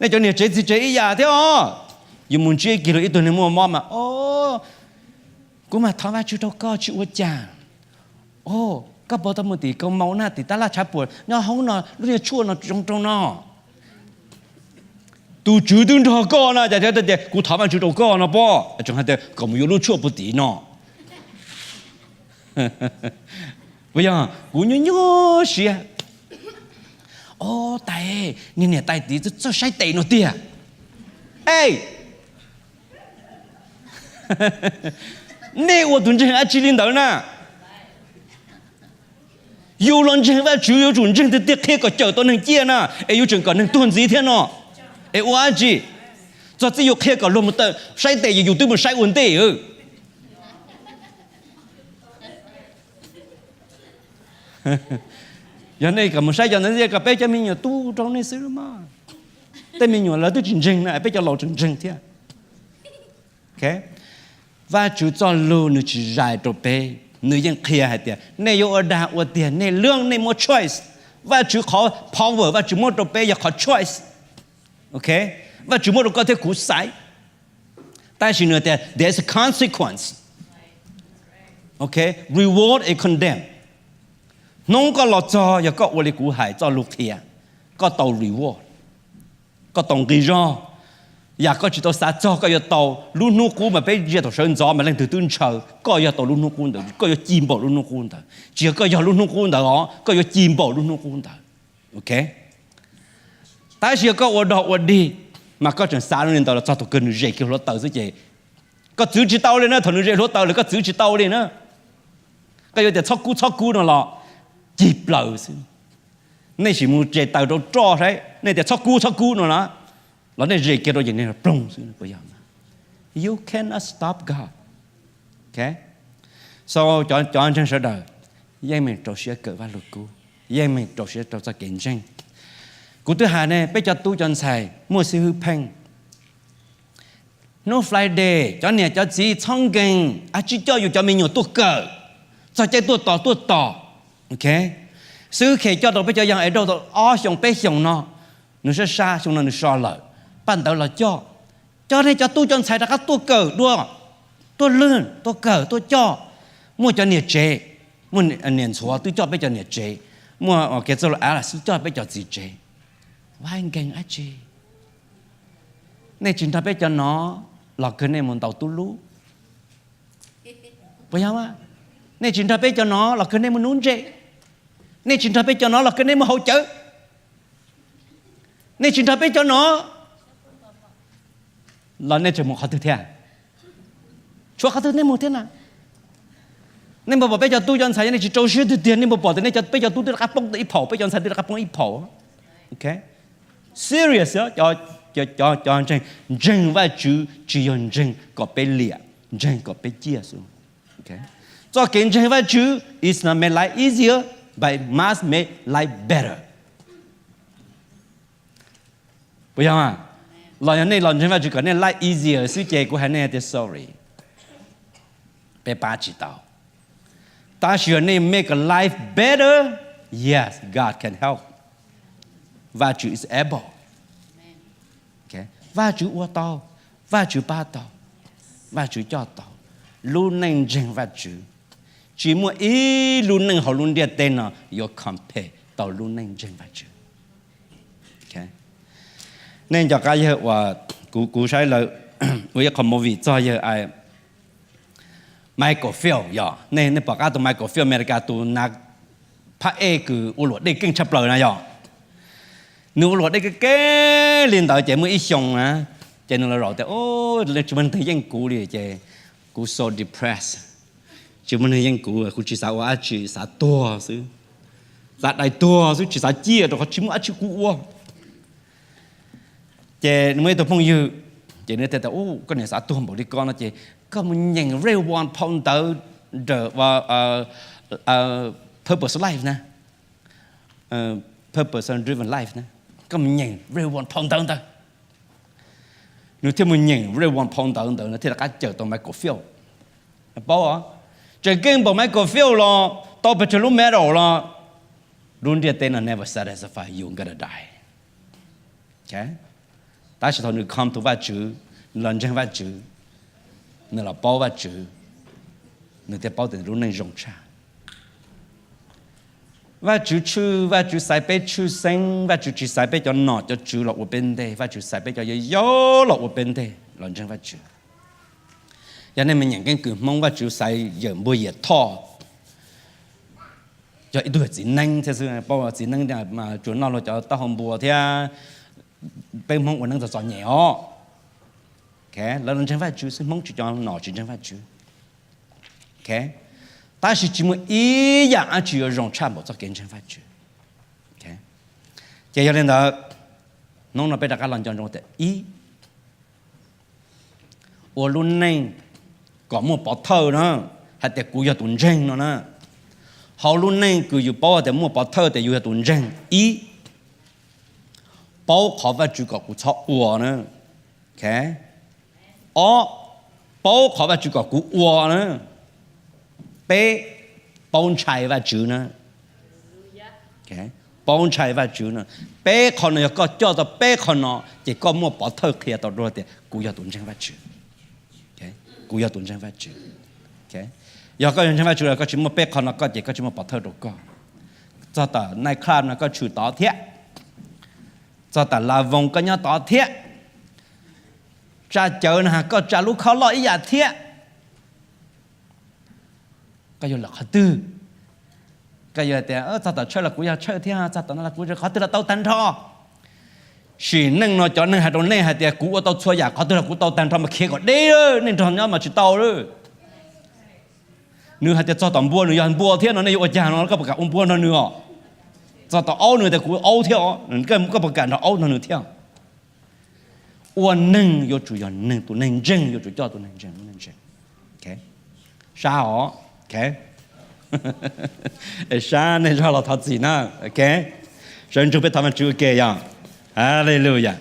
Nej cov niam tsev txiv tsev ib yam thiab os. Yus mus ntsib kiag luag ib tug neeg muaj mob mas, o, Kuv mam thov Vajtswv rau koj tsis ua cas. O, koj puas tau mus tim kaus maum na, tim tab laj tshav puam nyob hauv no, lub niag tshuaj no zoo rau no. Tus Tswv twb nrog koj na, cas tias kuv thov Vajtswv rau koj no pob, tseem hais tias kom mus yuav lub tshuaj puag tim no. Puas yog? Kuv nyuaj nyuaj siab. O, tais, niag niam tais tid txawj saib tes no tiag. E, nej ua tus ntseeg dab tsi li ntawd na? Yus los ntseeg Vajtswv yuav tsum ntseeg tiag tiag, qhia kom cawm tau neeg ciaj na, es yuav tseem kom neeg tuag ntxiv thiab no. Es ua dab tsi? Txog txij yus qhia kom luag mus tawm saib tes, yus twb mus saib ua ntej. Yog nej kom mus saib cov ntawd, kom peb cov me nyuam tu rau nej xwb mas. Tej me nyuam lawv twb tsis ntseeg na, peb cov laus tseem ntseeg thiab. Vajtswv txoj lus nws tsis zais rau peb, nws yeej qhia hais tias nej yuav ua dag ua tiag nej leej, nej muaj choice. Vajtswv qhov power Vajtswv muab rau peb yog qhov choice. Vajtswv muab rau koj thiab kuv xaiv. Tab sis nws tias there is a consequence. Reward is condemn. Hnub koj los txog yog koj ua li kuv hais txoj lus qhia, koj tau reward, koj tau nqi zog. Yam koj tsis tau xav txog koj yuav tau. Lub hnub qub mas peb ntsia thaum sawv ntxov mas leej twg twb ntshaw, koj yog tau lub hnub qub ntawd, koj yuav ci npaum lub hnub qub ntawd. Tsis yog koj yog lub hnub qub ntawd os, koj yuav ci npaum lub hnub qub ntawd. Tab sis yog koj ua dog ua dig mas koj tseem xav li ntawd los txog thaum kawg nws zes kiag hluav taws xwb ces koj txwv tsis tau li na. Thaum nws zes hluav taws lawm koj txwv tsis tau li na. Koj yuav tias txhob kub txhob kub no los cig plaws xwb. Nej sim mus zes taws rau roj saib, nej tias txhob kub txhob kub no na, los nej zes kiag rau ces nej ploog xwb, puas yog? You cannot stop God. So cov ntseeg sawv daws, yeej meem rau siab kawm Vajluskub, yeej meem rau siab rau txoj kev ntseeg. Kuv twb hais ne, peb cov tub cov ntxhais muaj xib hwb pheej. Hnub Friday cov niam cov txiv txhob nkees, a, tsis coj yus cov me nyuam tuaj kawm, txog caij tuaj tos tuaj tos. Xib hwb Khes coj rau peb cov young adult tau ob xyoos peb xyoos no, nws sab sab xyoo no nws so lawm, paj ntawd los coj. Coj nej cov tub cov ntxhais rov qab tuaj kawm dua, tuaj learn, tuaj kawm, tuaj coj. Muaj cov niam tsev, muaj niam ntxhuav twb coj peb cov niam tsev, muaj kev txoj lus Alice twb coj peb cov txiv tsev. Why nkees dab tsi? Nej tsis nrog peb cov no los kawg nej mus ntaus tub lub, puas yog? Nej tsis nrog peb cov no los kawg nej mus nuv ntses. Nej tsis nrog peb cov no los kawg nej mus haus cawv. Nej tsis nrog peb cov no los nej tseem mus qhov twg thiab? Tshuav qhov twg nej mus thiab na? Nej puas pom peb cov tub cov ntxhais, yog nej tsis rau siab tiag tiag nej puas pom tias nej, peb cov tub twb rov qab poob tau ib phaum, peb cov ntxhais twb rov qab poob ib phaum? Serious, cov ntseeg, ntseeg Vajtswv tsis yog ntseeg kom peb liam, ntseeg kom peb ciaj xwb. Txoj kev ntseeg Vajtswv is not make life easier, but it must make life better. Puas yog? Los yog nej los ntseeg Vajtswv kom nej life easier xwb ces kuv hais nej tias sorry, peb pab tsis tau. Tab sis yog nej make a life better, yes, God can help. Vajtswv is able. Vajtswv ua tau, Vajtswv pab tau, Vajtswv coj tau. Lub neej ntseeg Vajtswv, tsis muaj ib lub neej hauv lub ntiaj teb no yuav compare tau lub neej ntseeg Vajtswv. Nej nco qab yawg uas kuv, kuv saib lawv ua ib qho movie txog yawg Michael Phelps yog, nej pom qab tus Michael Phelps Amelikas tus nav phab ej kws ua luam dej keej tshaj plaws na yog. Nws ua luam dej keej keej li ntawd ces muaj ib xyoo na, ces nws los zaum tias, tsis muaj neeg twg yeej kuv li ces kuv so depressed. Tsis muaj neeg yeej kuv, kuv tsis xav ua dab tsi, xav tuag xwb. Xav dai tuag xwb, tsis xav ciaj rau qhov tsis muaj dab tsi kuv ua. Ces nws muaj ib tug phooj ywg, ces nws tias, koj niam xav tuag npaum li ko no ces koj mus nyeem Ray Wan phau ntawv Purpose Life na, Purpose Driven Life na, koj mus nyeem Ray Wan phau ntawv ntawd. Nws thiaj mus nyeem Ray Wan phau ntawv ntawd, nws thiaj rov qab cawm tau Michael Phelps. Paub, tseem keej npaum Michael Phelps los tau pes tsawg lub medal los lub ntiaj teb no never satisfy you, gonna die. Tab sis thaum nws come to Vajtswv, nws los ntseeg Vajtswv, nws los paub Vajtswv, Nws thiaj paub tias nws lub neej zoo tshaj. Vajtswv tshwj, Vajtswv xaiv peb tshwj xeeb, Vajtswv tsis xaiv peb cov nom cov tswv los ua peb ntej, Vajtswv xaiv peb cov yau yau los ua peb ntej los ntseeg Vajtswv. Yog nej me nyuam keeb kwm Hmoob, Vajtswv xaiv yawm npua Yias Thoj, yog ib tug txiv neeb thiab xwb, paub txiv neeb mas tsuas noj luag cov taub hau npua thiab, peb Hmoob ua neeb txom txom nyem os. Lawv los ntseeg Vajtswv xwb, Hmoob tsis cov nom tsis ntseeg Vajtswv. Tab sis tsis muaj ib yam dab tsi yuav zoo tshaj npaum txoj kev ntseeg Vajtswv. Ces yog li ntawd, hnub no peb rov qab los nco ntsoov tias ib, ua lub neej kom muaj pov thawj na, hais tias kuv yog tus ntseeg no na. Hauv lub neej kws yus paub tias muaj pov thawj tias yus yog tus ntseeg. Ib, paub qhov Vajtswv kom kuv txhob ua na. Ob, paub qhov Vajtswv kom kuv ua na. Peb, paub ntshai Vajtswv na. Paub ntshai Vajtswv na. Peb qhov no, yog koj coj tau peb qhov no ces koj muaj pov thawj qhia tau dua tias kuv yog tus ntseeg Vajtswv. Kuv yog tus ntseeg Vajtswv. Yog koj yog ntseeg Vajtswv los koj tsis muaj peb qhov no koj ces koj tsis muaj pov thawj rau koj. Txog tom night club no koj tshwm tod thiab. Txog tom la voos koj nyob tod thiab. Tsa cawv no koj tsa lub khob loj ib yam thiab. Koj yuav lawm qhov twg? Koj yuav tias txog tom tshawj los kuv yog tshawj thiab, txog tom no los kuv qhov twg los tau tag nrho. Sim neej no cov neeg hais rau nej hais tias kuv ua tau txhua yam, qhov twg los kuv tau tag nrho mas khiav kom deb, nej nrog nyob mas tsis tau lawm. Nws hais tias txog tom npua nws yog npua thiab no nej yuav ua cas no koj puas kam ua npua nrog nws os? Txog tom aub nws tias kuv aub thiab os, koj puas kam nrog aub nrog nws thiab? Ua neeg yuav tsum yog neeg, tus neeg ntseeg yuav tsum coj tus neeg ntseeg lub neej ntseeg. Sab os. Sab nej zog los thov txim na. Sawv ntsug peb thov Vajtswv ua ke yog. Haleluya.